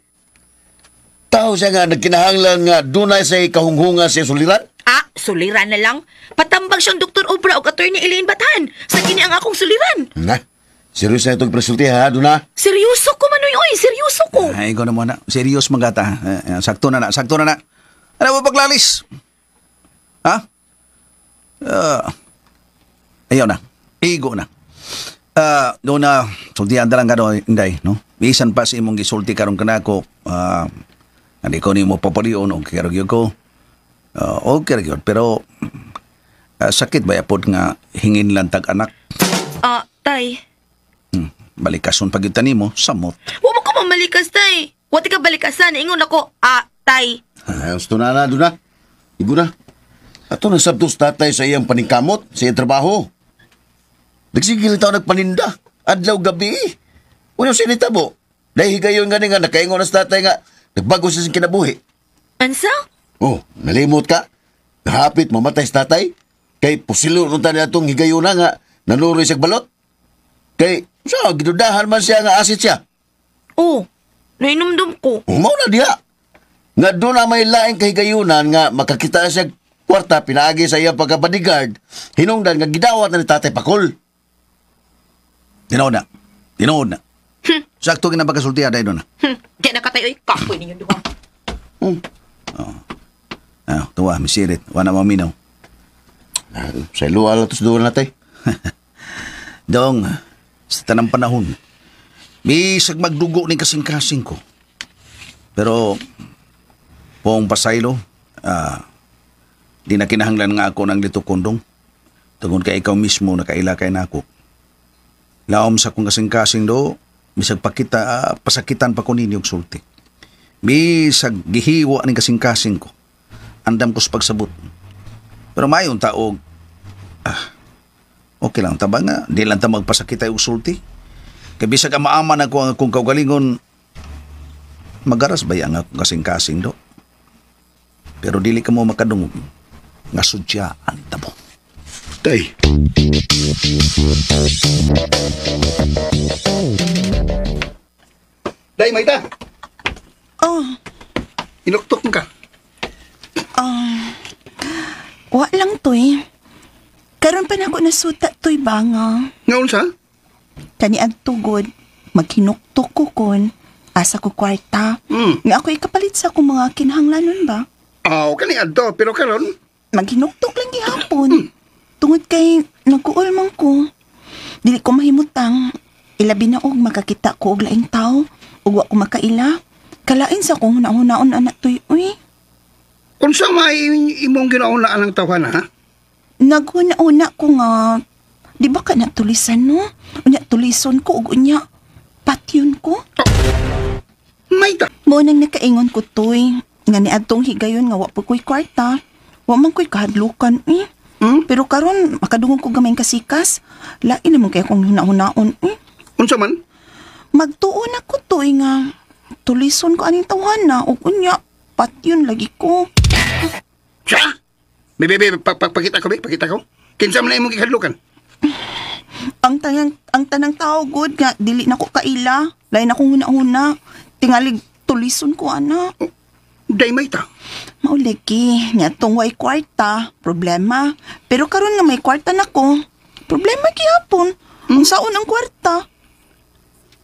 Tao siya nga nagkinahanglan nga dunay sa kahunghunga sa suliran. Ah, suliran na lang. Patambag siyang Dr. Obra o Attorney Elaine Batan. Sa kini ang akong suliran. Na, seryoso na itong presulti ha, duna. Seryoso ko, Manoy. Oy, seryoso ko. Ay, ikaw na muna. Serious man gata. Sakto na na, sakto na na. Ano ba paglalis? Ha? Ayaw na. Igo na. Doon na, sultihan na lang ka doon, Inday, no? Bisan pa sa imong gisulti karon kanako, hindi ko nimo papalion, okay ra gyud ko. Okay ra gyud, pero sakit ba yapod nga hingin lang tag anak? Tay. Balikason pag yun nimo, samot. Wa mo ko mamalikas, tay. Wa ti ka balikasan. Ingon ako, tay. Ay, gusto na na, duna. Igo na. Ato na sabtos tatay sa iyang paningkamot, sa iyang trabaho. Nagsigil tao nagpaninda. Adlaw gabi. Uno sinita mo. Dahil higayon nga nga, nakaingon na sa tatay nga, nagbago siya sa kinabuhi. Ansa? Oh, nalimot ka. Nahapit, mamatay sa tatay. Kay pusilo nung tani atong higayon na nga, nanuroy siya balot. Kay, sa, gidudahan man siya nga asit siya. Oh, nainumdum ko. Umaw na diha. Nga doon na may laing kahigayunan nga makakita siya kwarta, pinaagi sa iyang pagka-bodyguard, hinungdan nga gidawat na ni Tatay Pakol. Tinuod na. Tinuod na. Sakto ginapagkasultihan dahil doon na. Di na katay, oy. Kapoy ninyo duha. Tuwa, misirit. Wala maminaw. Sa iluwa lang ito sa duwa natay. Dong, sa tanang panahon, bisag magdugo ni kasing-kasing ko. Pero, poong pasaylo, Di na kinahanglan nga ako ng litukondong. Tungod kay ikaw mismo nakaila kay nako. Laom sa kong kasing-kasing do, bisag pakita, pasakitan pa ko ninyo og sulti. Bisag gihiwa ning kasing-kasing ko. Andam ko sa pagsabot. Pero mayon taog, okay lang ta ba nga, di lang ta magpasakit ay og sulti. Kay bisag ama-ama na ko ang akong kaugalingon, magaras ba ang akong kasing-kasing do? Pero dili ka mo makadungog nga sudyaan ta mo. Tay. Day, Maita. Oh. Inuktok ka. Wa lang, Toy. Karon pa na ako nasuta, Toy, ba nga? Ngaon sa? Kani ang tugod, maghinuktok ko kon, asa ko kwarta. Nga ako ikapalit sa akong mga kinahanglanon ba? Aw, kani adto, pero karon maghinuktok lang gihapon. Tungod kay nagkuol man ko. Dili ko mahimutang. Ilabi na og makakita ko og laing tao ug wa ko makaila. Kalain sa akong hunahunaon anak Toy, uy. Unsa may imong ginaunaan ang tawhan, ha? Naghuna-una ko nga, di ba ka natulisan, no? Unya, tulison ko, ug unya, patyon ko. Oh, Maita. Mo nang nakaingon ko, Toy. Nga ni adtong higayon nga wa po ko'y kwarta. Wa man ko'y kahadlukan, eh. Pero karon makadungog ko gamay kasikas. Lain naman kay akong huna-hunaon, eh. Unsa man? Magtuon ako, Toy, nga tulison ko aning tawhana, ug unya, patyon lagi ko. Siya? Bebe, pakita ko, be, pakita ko. Kinsa man na imong gikadlukan? Ang tanang tao good nga dili na ko kaila. Lain akong huna-huna. Tingalig tulison ko ana. Oh, day Maita. Mauligi, nga tong way kwarta, problema. Pero karon nga may kwarta na ko, problema gihapon. Unsaon ang kwarta?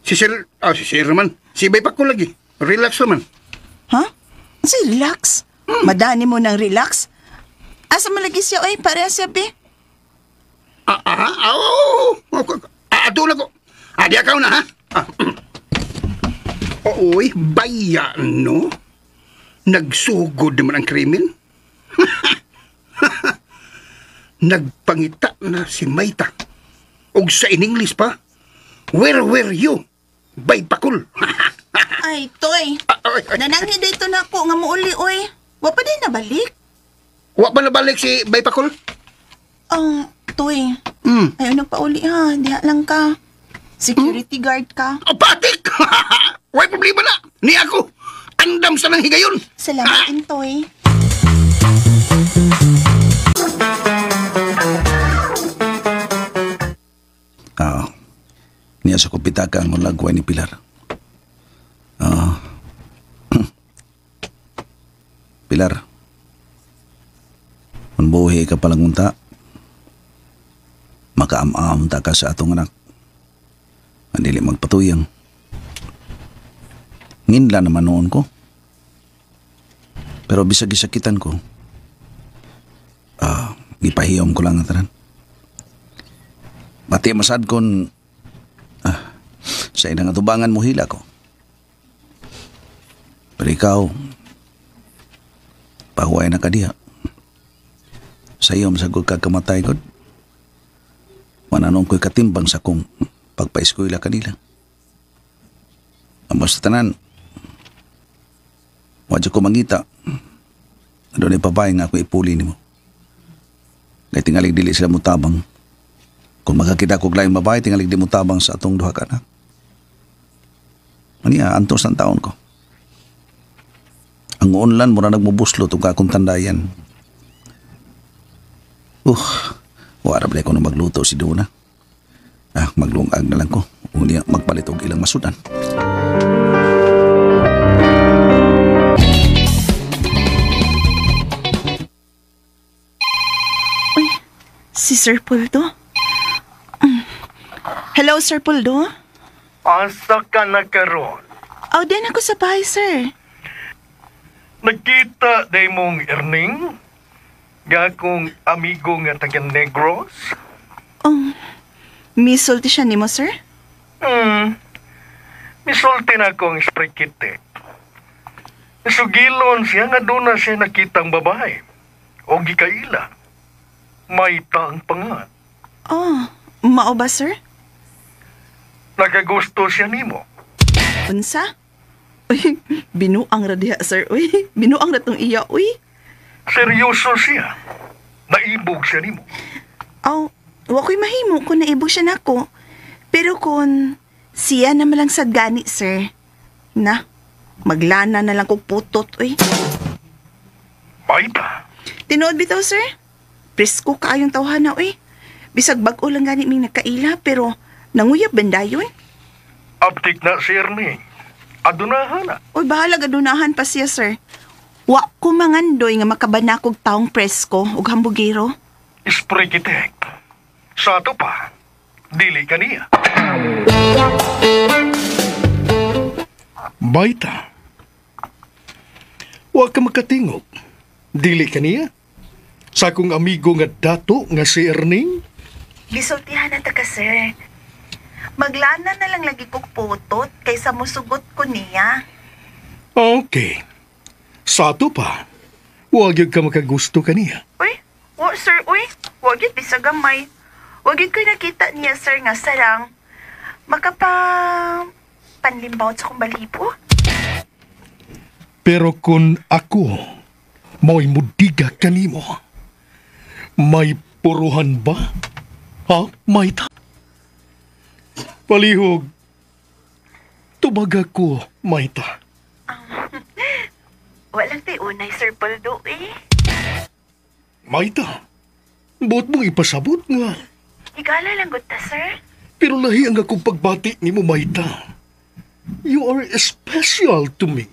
Si Sir, si Sir man. Si Bay Paco lagi. Relax naman. Ha? Si relax? Madani mo ng relax? Asa malagi siya, oy, pareha siya, be. Ato na ko. Di akaw na, ha? Oy, baya, no? Nagsugod naman ang krimen. Nagpangita na si Maita. Og sa in-English pa, where were you? Bay Pakul. Ay, Toy. Nananghi dito na ako nga muuli, oy. Wa pa din nabalik? Wa pa nabalik si Bay Pakul? Oh, Toy. Ayaw nagpauli, ha. Diha lang ka. Security guard ka. Oh, patik! Way problema na. Ni ako. Andam sa nang higayon. Salamat, Intoy. Niya sa kupitaka ang lagway ni Pilar. Pilar, kung buhi ka palang unta, makaam-am ta ka sa atong anak. Ang dili magpatuyang. Nginla naman noon ko. Pero bisag gisakitan ko, gipahiyom ko lang ang tanan. Pati masad kon sa inang atubangan mo hila ko. Pero ikaw, pahuway na ka diha. Sa iyo, masagod ka kamatay, God. Mananong ko'y katimbang sa kong pagpa-eskwela kanila. Ang basta tanan, wadyo ko mangita. Doon ay babae nga ako ipuli nimo. Kaya tingalig dili sila mutabang. Kung makakita ko laing babae, tingalig di mutabang sa atong duha ka anak. Maniya, antos ng taon ko. Ang unlan mura nagmubuslo itong akong tandayan. Wala ba ko na magluto si Duna. Maglungag na lang ko. Unya, magpalit og ilang masudan. Uy, si Sir Poldo? Hello, Sir Poldo? Asa ka na karon? Oh, din ako sa bahay, sir. Nagkita day mong Erning? Nga akong amigo nga taga Negros? Oh, misulti siya nimo, sir? Misulti na ako ang sprikite. Sugilon siya nga doon na siya nakitang babae. O gikaila. Mayta ang pangan. Oh, mao ba, sir? Nagagusto siya nimo. Unsa? Uy, binuang ra diha, sir. Uy, binuang ra tong iya, uy. Seryoso siya. Naibog siya nimo. Aw, wa ko'y mahimo kung naibog siya nako. Pero kung siya na malang sad gani, sir. Na, maglana na lang kog putot, uy. Mayta. Tinuod bitaw, sir. Presko kaayong tawhana, uy. Bisag bag-o lang gani ming nagkaila, pero nanguyab bandayon. Aptik na si Ernie. Adunahan na. Uy, bahala gadunahan pa siya, sir. Wa ko mangandoy nga makabanakog taong presko ug hambugero. Sprikitek. Sa ato pa, dili ka niya. Baita. Wa ka makatingog. Dili ka niya. Sa akong amigo nga dato nga si Erning. Gisultihan na ta ka, sir. Maglana na lang lagi kog putot kaysa musugot ko niya. Okay. Sa ato pa, wa gyud ka makagusto kaniya. Uy, wa sir, uy. Wa gyud bisag gamay. Wa gyud ko'y nakita niya, sir, nga sarang. Makapa panlimbawot sa kong balibo. Pero kung ako mo'y mudiga kanimo, may puruhan ba? Ha, Mayta? Palihog, tubag ako, Mayta. Walang tay unay, Sir Poldo, eh. Mayta, buot mong ipasabot nga. Higala lang gud ta, sir. Pero lahi ang akong pagbati nimo, Mayta. You are special to me.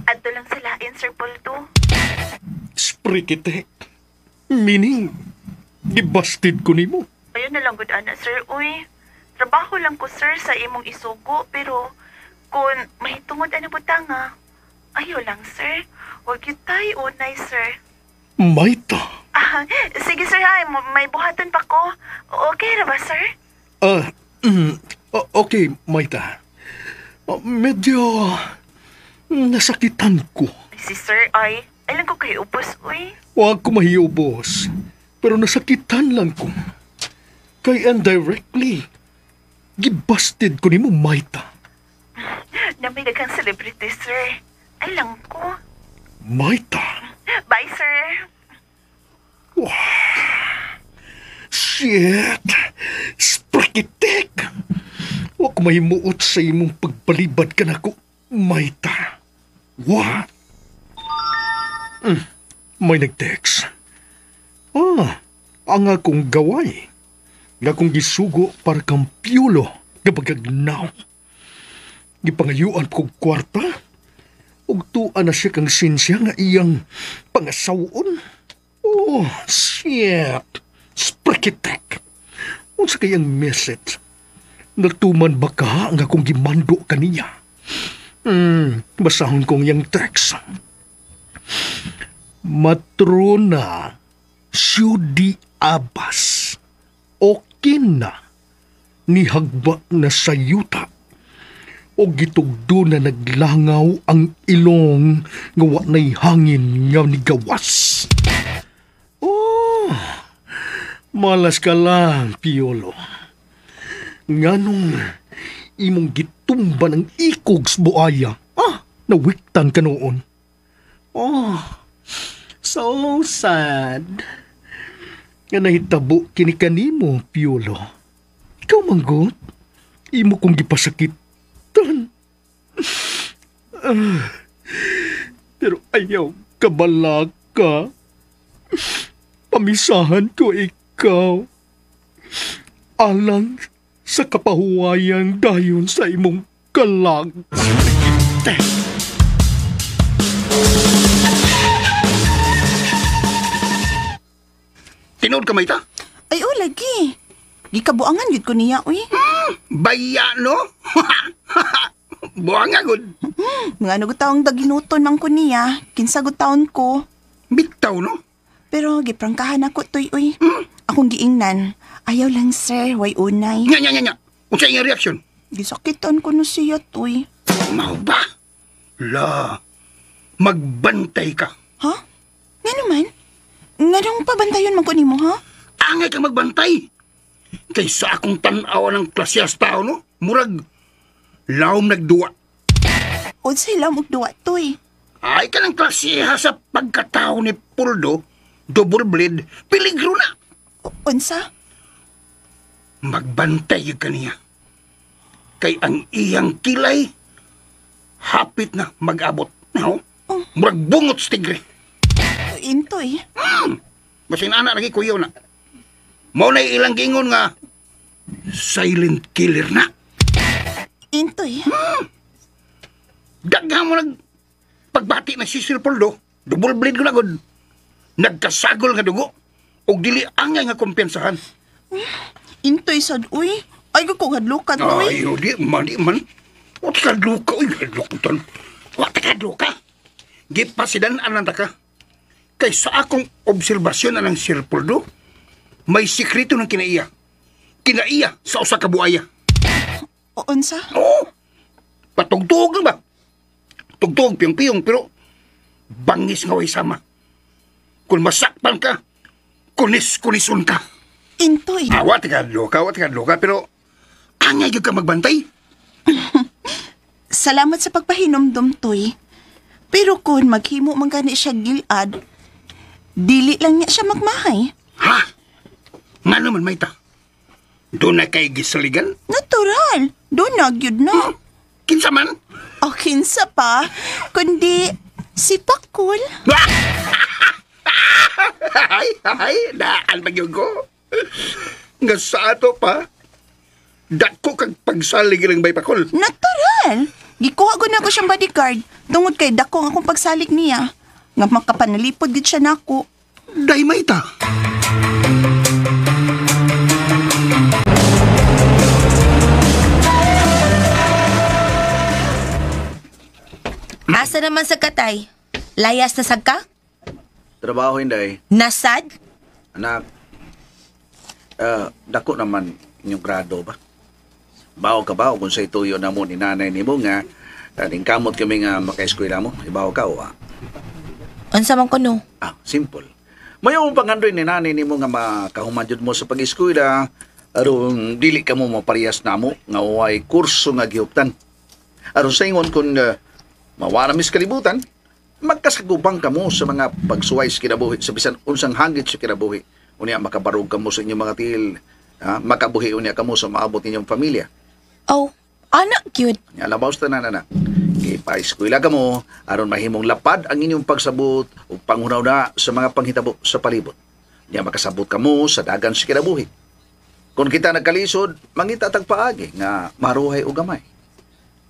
Adto lang sa lain, Sir Poldo. Sprikitek. Meaning, gibasted ko nimo. Ayun na lang gud ana, sir. Uy, trabaho lang ko, sir, sa imong isugo. Pero kung mahitungod ano butang nga, ayo lang, sir. Huwag yun tayo unay, sir. Mayta. Ah, sige, sir, ha. May buhaton pa ko. Okay ra ba, sir? Okay, Mayta. Medyo nasakitan ko. Si sir, ay, alam ko kayo ubos, uy. Huwag ko mahiubos. Pero nasakitan lang ko. Kay indirectly, gibasted ko nimo, Mayta. Na may daghang celebrity, sir. Ay lang ko. Mayta. Bye, sir. Shit! Sprikitek! Huwag ko mahimuot sa imong pagbalibad ka nako, Mayta. What? May nag-text. Ah, ang akong gaway. Nga akong gisugo para kang piyulo kapag agnaw. Gipangayuan kog kwarta. Ug tuwa na siya kang sinsya nga iyang pangasawon. Oh, shit! Sprikitek! Unsa kayang message? Natuman ba ka ang akong gimando kaniya? Basahon kong iyang text. Matrona, Siudi Abbas, okay na, nihagba na sa yuta, o gitugdo na naglangaw ang ilong nga wa na'y hangin nga nigawas. Oh, malas ka lang, Piolo. Nganong imong gitumba ng ikog sa buaya, nawiktan ka noon. Oh, so sad. Nga nahitabo kini kanimo, Piolo. Ikaw manggot, imo kong gipasakitan. Pero ayaw kabalaka. Pamisahan ko ikaw. Alang sa kapahuwayan dayon sa imong kalag. Tinuod ka, Mayta? Ay, oh, lagi. Gikabuangan gid ko niya, uy. Baya, no? Buang nga, gud. Mga ano taong daginuton man ko niya, kinsa gud taon ko. Bitaw, no? Pero giprangkahan ako toy, uy. Akong giingnan. Ayaw lang, sir. Way unay. Nya, nya, nya, nya. Unsa iyang reaksyon? Gisakitan ko na siya, toy. Mao ba? La, magbantay ka. Ha? Nga naman? Nganong pabantayon man ko nimo, ha? Angay kang magbantay. Kay sa akong tan-aw ng klasyas tao, no? Murag, laom nagduwa. Unsay laom og duwa, Toy? Ay ka ng klasiha sa pagkatao ni Puldo, double blade, peligro na. Unsa? Magbantay yun kaniya. Kay ang iyang kilay, hapit na mag-abot. No? Murag bungot sa tigre. Intoy. Basin ana lagi kuyaw na. Mao na ilang gingon nga silent killer na. Intoy. Daghan mo nag pagbati na si Sir Poldo, double blade ko na gud. Nagkasagol nga dugo ug dili angay nga kumpiyansahan. Intoy sad uy. Ay ko hadlukan uy. Ay, di man, di man. Wat ka luka, uy, hadlukan. Wat ka luka. Gipasidan anang ka. Kay sa akong obserbasyon na ng Sir Poldo, may sikreto ng kinaiya. Kinaiya sa usa ka buaya. Unsa? Oo. Patugtog ba? Tugtog, piyong-piyong, pero bangis nga way sama. Kung masakpan ka, kunis-kunison ka. Intoy. Awat ka loka, awat ka loka, pero angay gyud ka magbantay. Salamat sa pagpahinomdom, Toy. Pero kung maghimo man gani siya gilad, dili lang niya siya magmahay. Ha? Nga naman, Mayta. Doon na kay gisaligan? Natural. Doon na gyud na. Kinsa man? O kinsa pa, kundi si Pakul. Ay, ay, daan ba gyud ko? Nga sa ato pa, dako kag pagsalig ng bay Pakul. Natural. Gikuha ko na ko siyang bodyguard tungod kay dako ang akong pagsalig niya. Nga makapanalipod gid siya nako. Day, Mayta. Asa naman sa katay? Layas na sad ka? Trabaho, Inday. Nasad? Anak, dako naman inyong grado ba? Bawo ka ba? Kung sa ituyo na mo ni nanay ni mo nga, ningkamot kami nga maka-eskwela mo, ibaw ka o ah. Unsa man kuno? Ah, simple. Mayo ang pangandoy ni nanay nimo nga makahuman jud mo sa pag-eskwela, aron dili ka mo maparehas namo nga way kurso nga gihuptan. Aron sa ingon kung mawara mis kalibutan, magkasagupang kamo sa mga pagsuway sa kinabuhi sa bisan unsang hangit sa kinabuhi. Unya makabarog kamo sa inyong mga tiil, ha? Makabuhi unya kamo sa maabot ninyong pamilya. Oh, anak gyud. Nya labaw sa tanan na. Ipa-eskwela kamo aron mahimong lapad ang inyong pagsabot ug panghuna-huna sa mga panghitabo sa palibot. Nya makasabot kamo sa dagan sa kinabuhi. Kung kita nagkalisod, mangita tag paagi nga maruhay o gamay.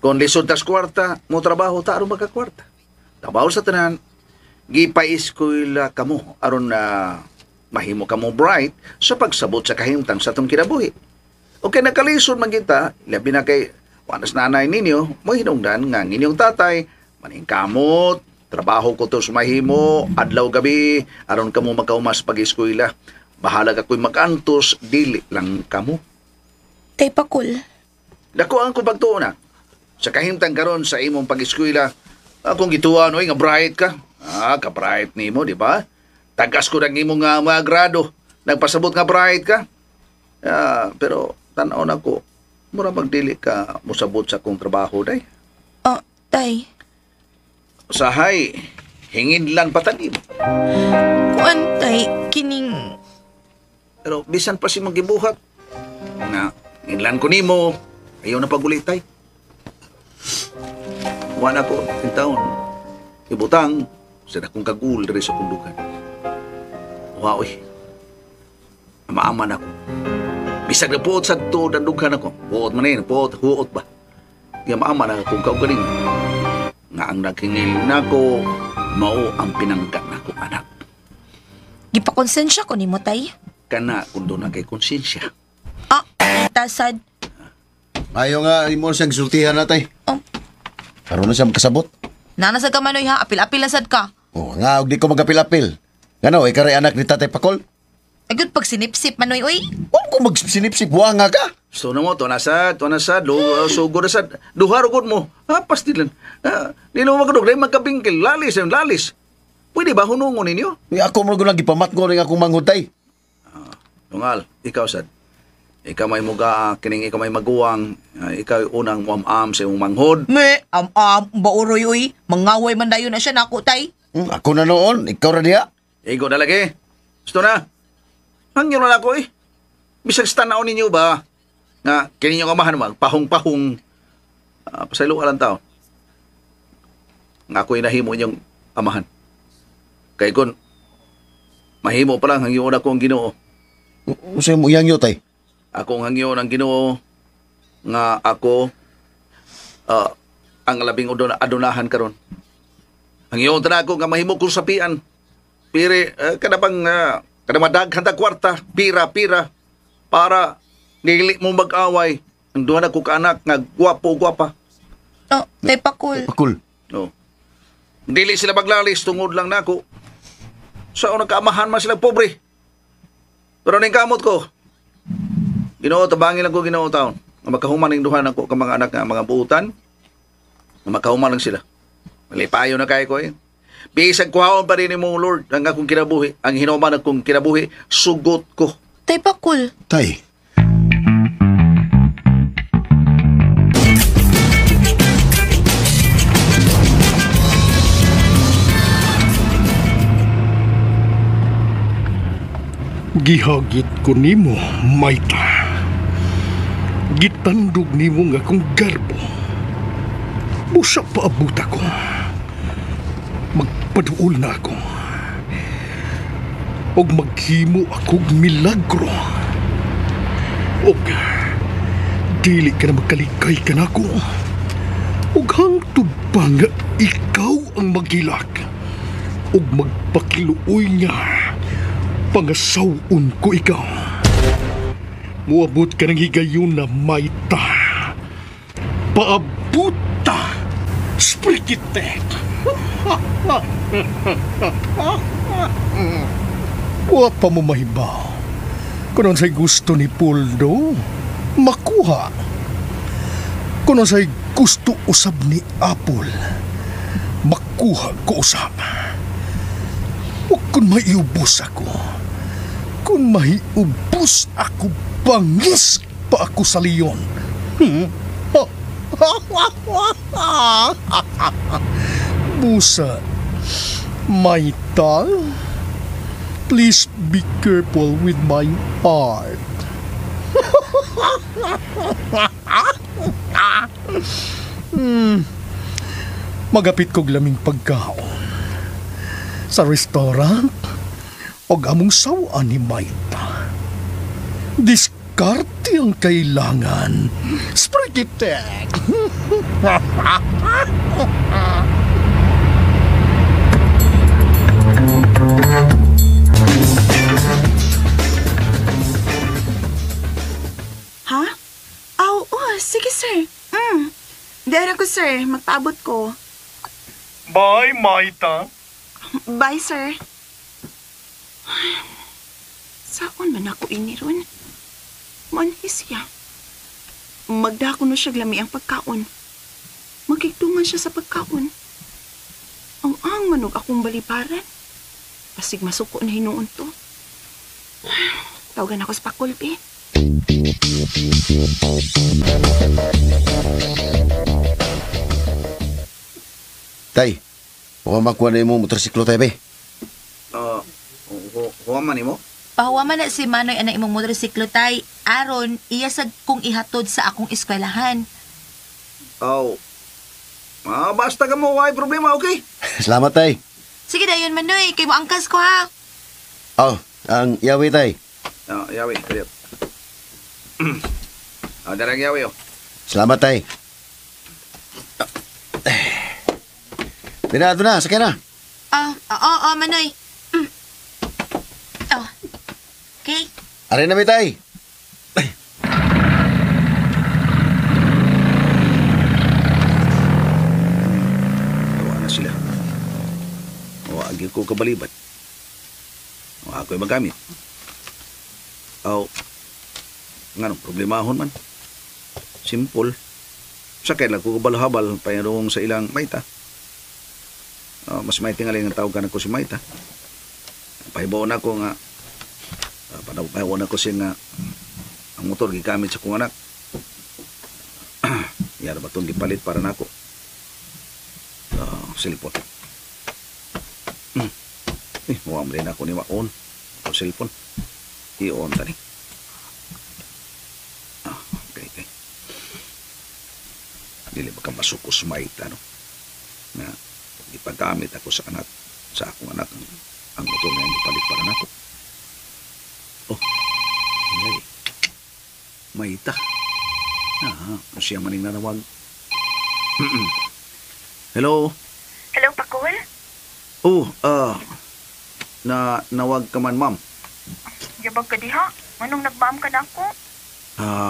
Kung lisod tas kwarta, mo trabaho ta aron magkakwarta. Trabaho sa tanan, gipa-eskwela kamo aron na mahimo kamo bright sa pagsabot sa kahimtang sa atong kinabuhi. O kay nagkalisod man kita, labi na kay wanas nanay ninyo, mahinungdan nga ang inyong tatay, maningkamot, trabaho ko to sumahimo, adlaw gabi, aron kamo makaumas pag-eskwela. Bahala ka ko'y mag-antos, dili lang kamo. Tay Pakul. Dako ang kong pagtuo na. Sa kahimtang karon sa imong pag-eskwela, akong gituan oy nga bright ka. Ah, ka-bright nimo, di ba? Tagas ko nang imong nga mga grado. Nagpasabot nga bright ka. Ah, pero tan-aw na ko, mura magdili ka mosabot sa akong trabaho day. Oh, tay. Usahay, hingin lang patanim. Kuan tay kining Pero bisan pa si mong gibuhat. Nga, hinlan ko nimo, ayaw na pagulitay. Wala ko, in taon. Ibutang, sa akong kagul diri sa kundukan. Wa, uy. Maaman ako. Bisag na puot sa tuod ang dughan ako. Puot man yun, puot, huot ba? Nga maaman ako kung kaugaling. Nga ang naghingil nako, mao ang pinangga nako anak. Gipakonsensya ko nimo tay. Kana kung doon na kay konsensya. Ah, tasad. Ayaw nga, imo siyang gisultihan na tay. Oh. Karon na siya makasabot. Nana sad ka manoy ha, apil-apil na sad ka. Oh, nga, og di ko magapil-apil. Ngano, ikaw rin anak ni Tatay Pakol? Agud pag sinipsip manoy oy. Huwag ko magsinipsip, buwa nga ka. So na mo, to na sad, sugo na sad, duha rugod mo. Ah, pastilan. Ah, di na mo magdug, dahil magkabingkil, lalis, lalis. Pwede ba hunungon ninyo? Ako mo lang gipamatgo rin akong manghod, tay. Tungal, ikaw sad. Ikaw may muga, kining ikaw may maguwang, ikaw unang muam-am sa imong manghod. Me, am-am, bauroy uy. Mangaway man dayon na siya nako, tay. Ako na noon, ikaw ra diha. Igo na lagi. Gusto na. Hangyo na ako eh. Bisag sa tanaw ninyo ba? Nga, kini nyo kamahan mag, pahong-pahong. Pasaylo ka lang tao. Nga ako'y nahimo inyong amahan. Kay kun, mahimo pa lang hangyo na ko ang Ginoo. Usa mo iyang tay? Akong hangyo ng Ginoo nga ako ang labing adunahan karon. Hangyo ta ako nga mahimo kong sapian. Piri kada bang kada madaghan ta kwarta, pira-pira para dili mo mag-away. Ang duha na ko ka anak nga gwapo-gwapa. Oh, tay Pakul. Pakul. Oh. Dili sila maglalis tungod lang nako. Sa unang kaamahan man sila pobre. Pero ning kamot ko. Ginoo, tabangin lang ko Ginoo taon. Nga magkahuman ning duha nako ka mga anak nga mga buutan. Nga magkahuman lang sila. Malipayo na kay ko eh. Bisag kuhaon pa rin mo Lord ang akong kinabuhi, ang hinuman akong kinabuhi, sugot ko. Tay Pakul. Tay. Gihagit ko nimo, Maita. Gitandog nimo nga akong garbo. Busa paabot ako. Magpaduol na ako. Og maghimo akong milagro. Og dili ka na magkalikay ka na ako. Og hangtod pa nga ikaw ang maghilak. Og magpakiluoy nga pangasawon ko ikaw. Muabot ka ng higayon na Maita. Paabot ta! Sprikitek! Wa pa mo mahibaw. Kung sa'y gusto ni Puldo, makuha. Kung sa'y gusto usab ni Apple, makuha ko usab. O kung maiubos ako, kung maiubos ako, bangis pa ako sa leon. Busa, Maita, please be careful with my heart. Magapit kog laming pagkaon sa restaurant og among saw-an ni Maita. Diskarte ang kailangan. Sprikitek! Ha? Oh, oh, sige sir. Dara ko sir, magpaabot ko. Bye, Maita. Bye, sir. Saon man ako iniron? Manhis siya. Magdako no siya lami ang pagkaon. Magigtungan siya sa pagkaon. Ang ang manog akong balibaran. Pasig masuko na hinuon to. Tawagan ako sa pakulpi. Tay, huwag makuha na yung motorsiklo tayo, be. Huwag man mo? Pahuwa man na si Manoy anang imong motorsiklo, tay. Aron, iyasag kong ihatod sa akong eskwelahan. Oh. Basta ka mo, why problema, okay? Salamat, tay. Sige dayon, Manoy. Kay mo angkas ko, ha? Oh, ang yawi, tay. Oh, yawi. Kaya. Darang yawi, oh. Salamat, tay. Pinado na, sakay na. Oo, Manoy. Oh. Okay. Aray na, bitay. Tawa na sila. Wag ko kabalibat. Wa ako'y magamit. Aw, nganong problemahon man. Simple. Sakay lang ko kabalhabal payanong sa ilang maita. Mas may tingali nga tawag ka na ko si Maita. Pahibaw na ko nga pahibaw na ko siya nga ang motor gigamit sa kong anak. Yara ba itong gipalit para nako? Cellphone. Muha mo rin ako ni ma-on. Ang cellphone. I-on tani. Okay, okay. Dili ba ka masukos Maita, no? Na ipagamit ako sa anak, sa akong anak ang motor nga gipalit para nako. Oh, ay. Maita. Siya maning nanawag. Hello? Hello, Pakul? Oh, na nawag ka man, ma'am. Yabag ka diha. Manong nagmaam ka na ako?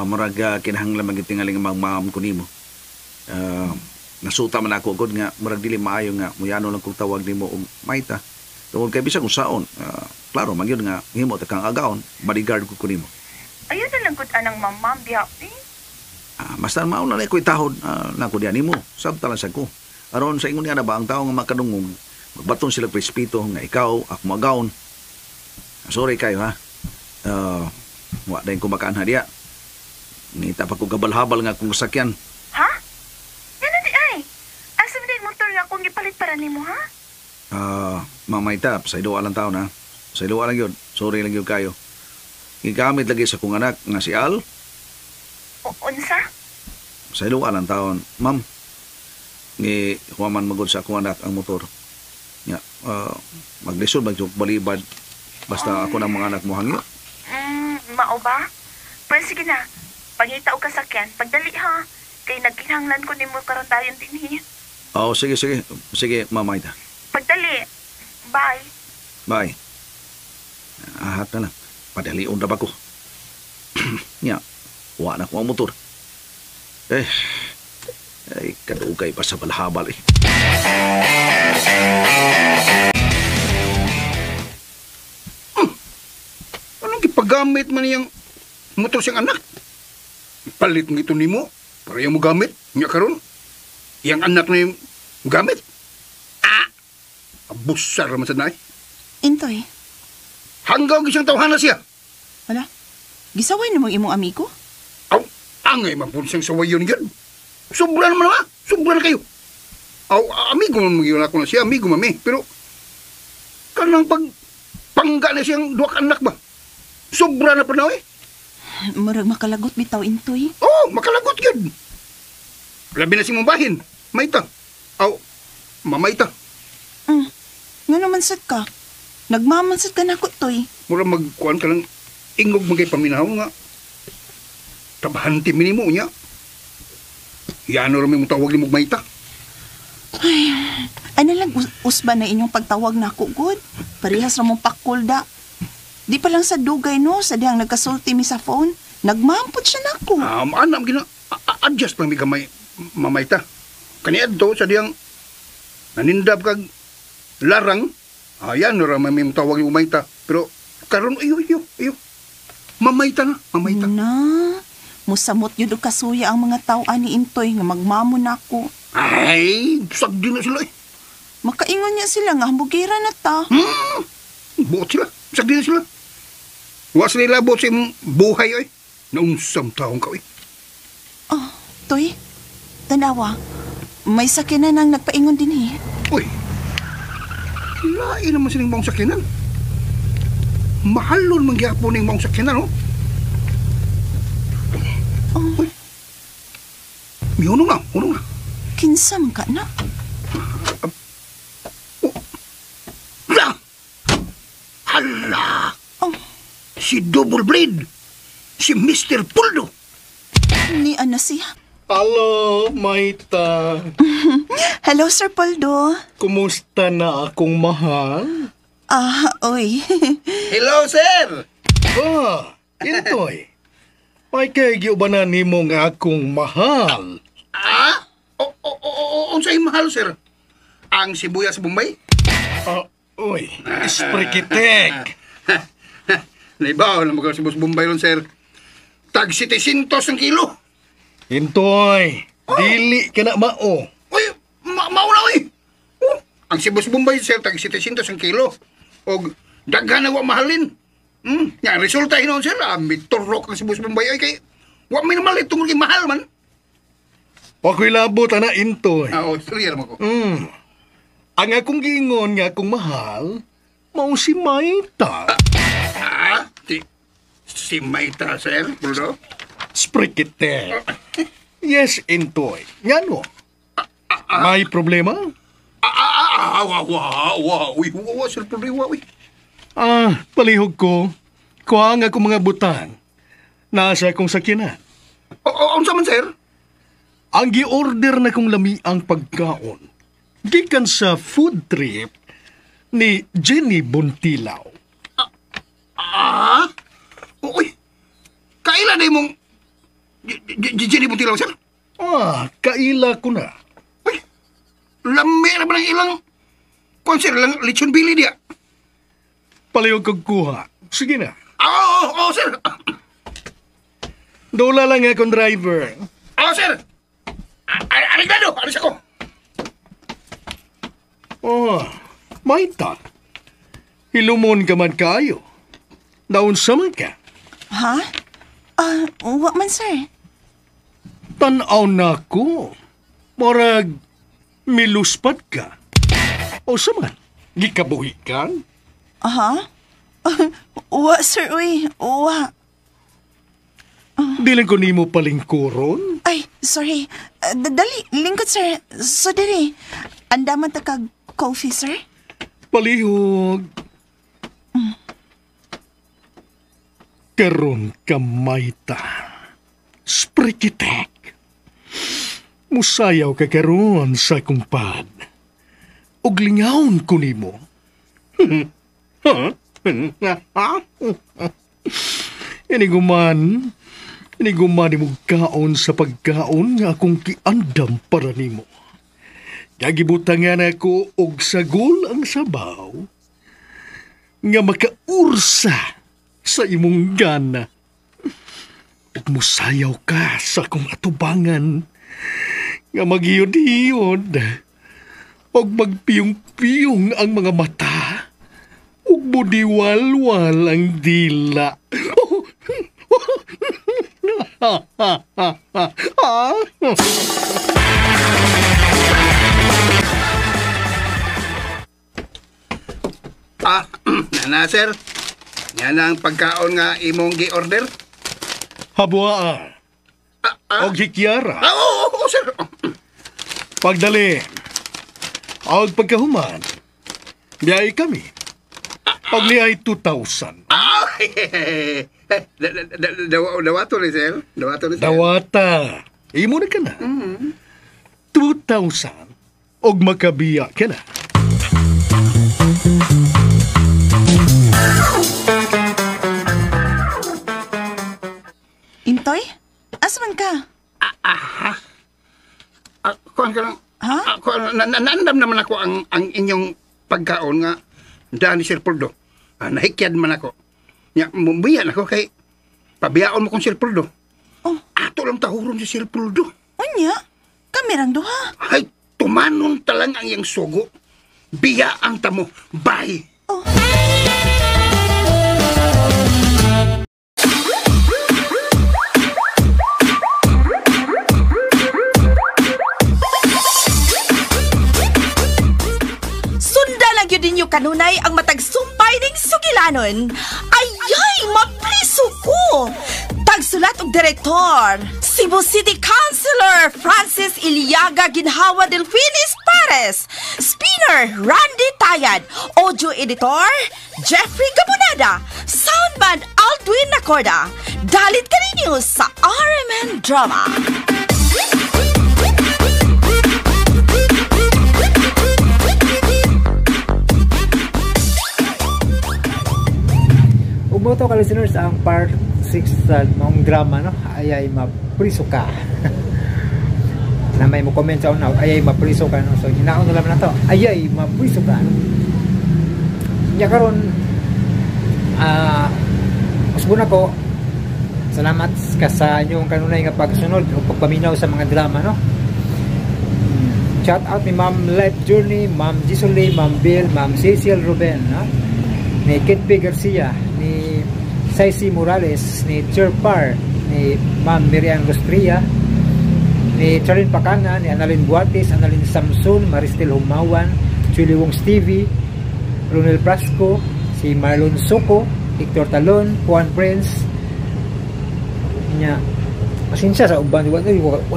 Murag kinahanglan man gyud tingali nga magmaam ko nimo. Nasuta man ako gud nga murag dili maayo nga muyano lang kong tawag nimo og Maita. Tungod kay bisag kung saon, klaro man gyud nga himo ta kang agaon, bodyguard ko nimo. Ayaw na lang gud anang mamam diha eh. Basta mao na ko itahod nako diha nimo. Sabta lang sad ko. Aron sa ingon niya na ba ang tawo nga makadungog, magbaton sila respeto nga ikaw ako magaon. Sorry kayo ha. Wa dayon ko makaanha diha. Ngita pa ko gabal-habal nga akong sakyan. Ha? Yan na di ay. Asa man din motor nga akong gipalit para nimo ha? Mamaita, sa idoa lang taon ha. Sa idoa lang yun. Sorry lang yun kayo. Gigamit lagi sa kong anak nga si Al. O, unsa? Sa idoa lang taon. Ma'am, ni huwaman magod sa akong anak ang motor. Nga, maglisod, magbalibad. Basta ako ng mga anak mo hangyo. Mao ba? Pero sige na. Pangita og kasakyan, pagdali ha. Kay nagkinahanglan ko nimo karon dayon dinhi. Oh, sige, sige. Sige, Mamaita. Pagdali. Bye. Bye. Ahat na lang. Padalion na ba ko? Nya, wa na ko ang motor. Ay, kadugay pa sa balhabal eh. Anong gipagamit man niyang motor siyang anak? Palit ng ito nimo para yung mo gamit. Nya karon, iyang anak na yung gamit. Abusar man sa naay. Intoy. Hanggang isang tawhana siya. Wala. Gisaway namang imong amigo? Aw, angay man po siyang sawayon yun. Sobra naman ha. Sobra na kayo. Aw, amigo man yun ako na siya. Amigo mami. Pero, kanang pag pangga na siyang duha ka anak ba? Sobra na pa na eh. Murag makalagot bitaw, Intoy. Oo, makalagot yun. Labi na siyang mabahin. Maita. Aw, mamaita. Nga naman sad ka. Nagmamansad ka na ko, Toy. Mura magkuhan ka lang ingog magay paminaw nga. Tabahanti minimo niya. Yano rami mo tawag ni mo maita. Ay, ano lang usba na inyong pagtawag na ako, good. Parehas ra mong pakulda. Di pa lang sa dugay, no? Sa dihang nagkasulti mi sa phone, nagmampot siya nako. Anam, gina, adjust lang mi gamay, mamaita. Kaniadto sa dihang nanindab kag larang, ayan ra may tawag ni maita. Pero karon iyo iyo iyo. Mamaita na, mamaita. Na, musamot yun og kasuya ang mga tao ani Intoy nga magmamo nako. Ay, sagdi na sila eh. Makaingon niya sila nga hambugira na ta. Buot sila, sagdi na sila. Wa sila ilabot sa imong buhay oy. Naunsam taong ka oy. Oh, Toy, tanawa. May sakyanan ang nagpaingon din eh. Uy, lain naman silang maong sakyanan. Mahalon man gyapon ning maong sakyanan, oh. Oh. Uy, mihunong na, hunong na. Kinsa man ka na? Oh. La! Hala! Oh. Si Double Blade! Si Mr. Puldo! Ni ana siya. Hello, Maita. Hello, Sir Poldo. Kumusta na akong mahal? Oy. Hello, sir! Intoy. May kaigyo ba na nimo nga akong mahal? Ah? O, unsay mahal, sir? Ang sibuyas Bombay? Uy, sprikitek. Naibaw na mga sibuyas Bombay ron, sir. Tag 700 ang kilo. Intoy, dili ka na mao. Uy, mao na, uy. Oh, Ang sibus Bombay, sir, tag 700 ang kilo. Og daghan na wa mahalin. Nga, resulta hinoon, sir, miturok ang sibus Bombay. Ay, kay, wa may namalit tungkol kay mahal man. Ako'y labot, ana, Intoy. Oo, sorry, alam ko. Ang akong giingon nga akong mahal, mao si Maita. Si Maita, sir, Bruno? Sprikite. Yes, Intoy. Ngano? May problema? Wa, wa, sir, Bruno, wa, uy. Palihog ko. Kuha nga akong mga butang. Nasa akong sakyanan. O, unsa man, sir? Ang gi-order na kong lami ang pagkaon. Gikan sa food trip ni Jenny Buntilaw. Uy, kaila na imong Jenny Buntilaw, sir? Kaila ko na. Uy, lami na ba ng ilang kuan, sir, lang lechon bili diya? Palihog kog kuha. Sige na. Oo, sir. Dula lang akong driver. Oo, sir. Arigado, aris ako. Maita. Hilumon ka man kayo. Naunsa man ka. Ha? Wa man, sir. Tanaw na ko. Morag, miluspad ka. O sa man, gikabuhi ka? Aha? Wa, sir, uy. Wa. Di lang ko nimo palingkuron? Ay, sorry. Dali, lingkod, sir. So, diri. Andaman ta kag coffee, sir? Palihog. Karon ka, Maita. Sprikitek. Musayaw ka karon sa akong pad. Og lingawon ko nimo. Iniguman imong kaon sa pagkaon nga akong kiandam para nimo. Gagibutangan ako og sagol ang sabaw nga makaursa sa imong gana. Ug musayaw ka sa akong atubangan nga magiyod-hiyod og magpiyong-piyong ang mga mata ug mudiwalwal ang dila. Nana, sir. Yan ang pagkaon nga imong gi-order. Habwaa. Og hikyara. Oo, sir. Pagdali. Og pagkahuman, biyay kami. Pagliay 2,000. Dawato ni, sir. Dawato ni, sir. Dawata. Imo na ka na. 2,000. Og makabiya ka na. Intoy? Asa man ka? Kuan ka lang. Ha? Naandam naman ako ang inyong pagkaon nga daan ni Sir Poldo. Nahikyad man ako. Nya, mumbiyan ako kay pabiyaon mo kong Sir Poldo. Oh. Ato lang tahuron si Sir Poldo. Unya? Kami rang duha. Ay, tumanon talang ang iyang sugo. Biya ang tamo. Bye! Oh. Sundan lang yun ninyo kanunay ang matag sumpay ning sugilanon. Ayay, mapriso ko! Tagsulat og direktor, Cebu City Councilor Francis Iliaga Ginhawa Delfinis Pares, Spinner Randy Tayad, Audio Editor Jeffrey Gabonada, Soundman Aldwin Nacorda. Dalit ka ninyo sa RMN Drama. Ug ka listeners ang part 6 sa maong drama, no? Ayay mapriso ka. Na may mo comment sa una, ayay mapriso ka, no? So hinaon na lang na to. Ayay mapriso ka. No? Nya karon usbon ako. Salamat ka sa inyong kanunay nga pagsunod o pagpaminaw sa mga drama, no? Shout out ni Ma'am Life Journey, Ma'am Gisole, Ma'am Bill, Ma'am Cecil Ruben, no? Ni Kit P. Garcia, ni Saisi Morales, ni Chair Par, ni Ma'am Miriam Rostria, ni Charlene Pacana, ni Annalyn Buatis, Annalyn Samson, Maristel Humawan, Chuli Wong Stevie, Ronel Prasco, si Marlon Soco, Hector Talon, Juan Prince. Nya, pasensya sa uban, wa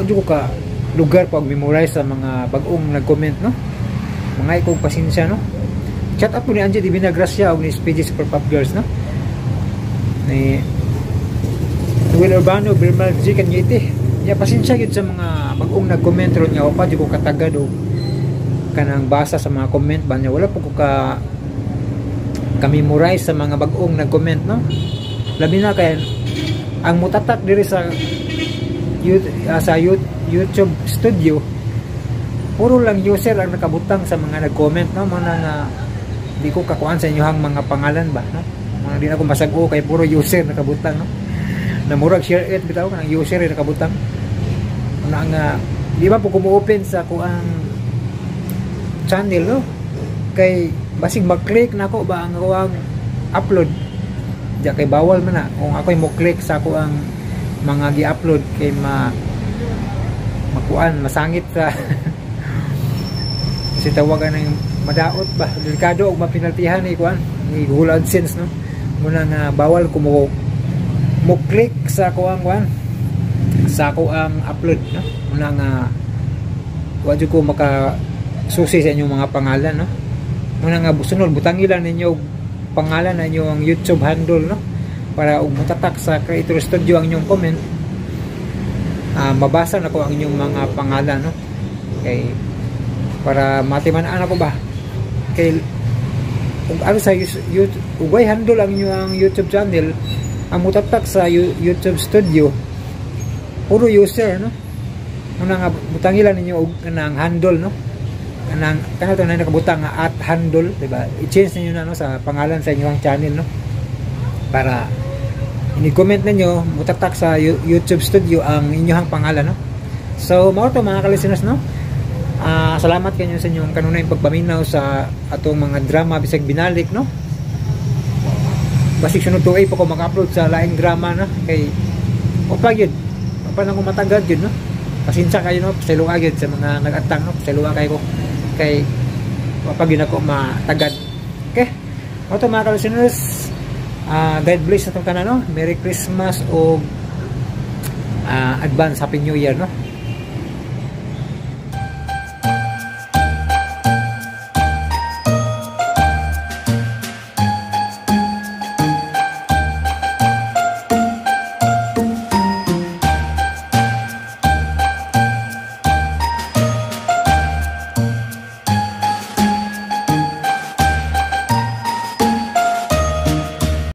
ko ka lugar pag memorize sa mga bag-ong nag-comment, no? Mga ikong pasensya, no? Chat up po ni Angie Divina Gracia o ni Speedy Super Pop Girls, no? Ni Will Urbano, Birmal G. Cañete. Ya, pasensya yun sa mga bag-ong nag-comment ron nga pa di ko katagad o kanang basa sa mga comment ba niya. Wala po ko ka ka-memorize sa mga bag-ong nag-comment, no? Labi na kay ang mutatak diri sa YouTube studio, puro lang user ang nakabutang sa mga nag-comment, no? Mga nga di ko kakuan sa inyong mga pangalan ba, no? Mga di na ko masag-o kay puro user nakabutang, no? Namurag share it bitaw kanang user ay nakabutang. Una nga di ba po kumo-open sa kuang channel, no? Kay basig mag-click nako ba ang kuang upload. Diya kay bawal man na kung ako'y mo click sa kuang mga gi-upload kay makuan masangit sa kasi tawagan ng madaot ba, delikado og mapinaltihan ni kuan ni Google AdSense, no? Muna nga bawal ko mo click sa kuang kuan sa kuang upload, no? Muna nga wa jud ko maka susi sa inyong mga pangalan, no? Muna nga sunod butangi lang ninyo pangalan na inyong YouTube handle, no? Para og mutatak sa Creator Studio ang inyong comment, mabasa na ko ang inyong mga pangalan, no? Kay para matiman-an ako ba kay ug ano sa YouTube, ugay handle ang inyong YouTube channel, ang mutatak sa YouTube Studio puro user, no? Una nga butangilan ninyo og kanang handle, no? Kanang kana to na nakabutang nga @handle, di ba? I-change niyo na, no, sa pangalan sa inyong channel, no? Para ini-comment ninyo mutatak sa YouTube Studio ang inyong pangalan, no? So mao to mga ka-listeners, no? Salamat kanyo sa inyong kanunay pagpaminaw sa atong mga drama bisag binalik, no? Basig sunod tuig pa ko maka-upload sa laing drama, no? Kay opa gyud, pa nang matagad gyud, no? Pasensya kayo, no? Pasayloa gyud sa mga nag-atang, no? Pasayloa kayo ko kay pa gyud ako matagad. Okay? Mao to mga ka-listeners. God bless atong tanan, no? Merry Christmas o advance Happy New Year, no?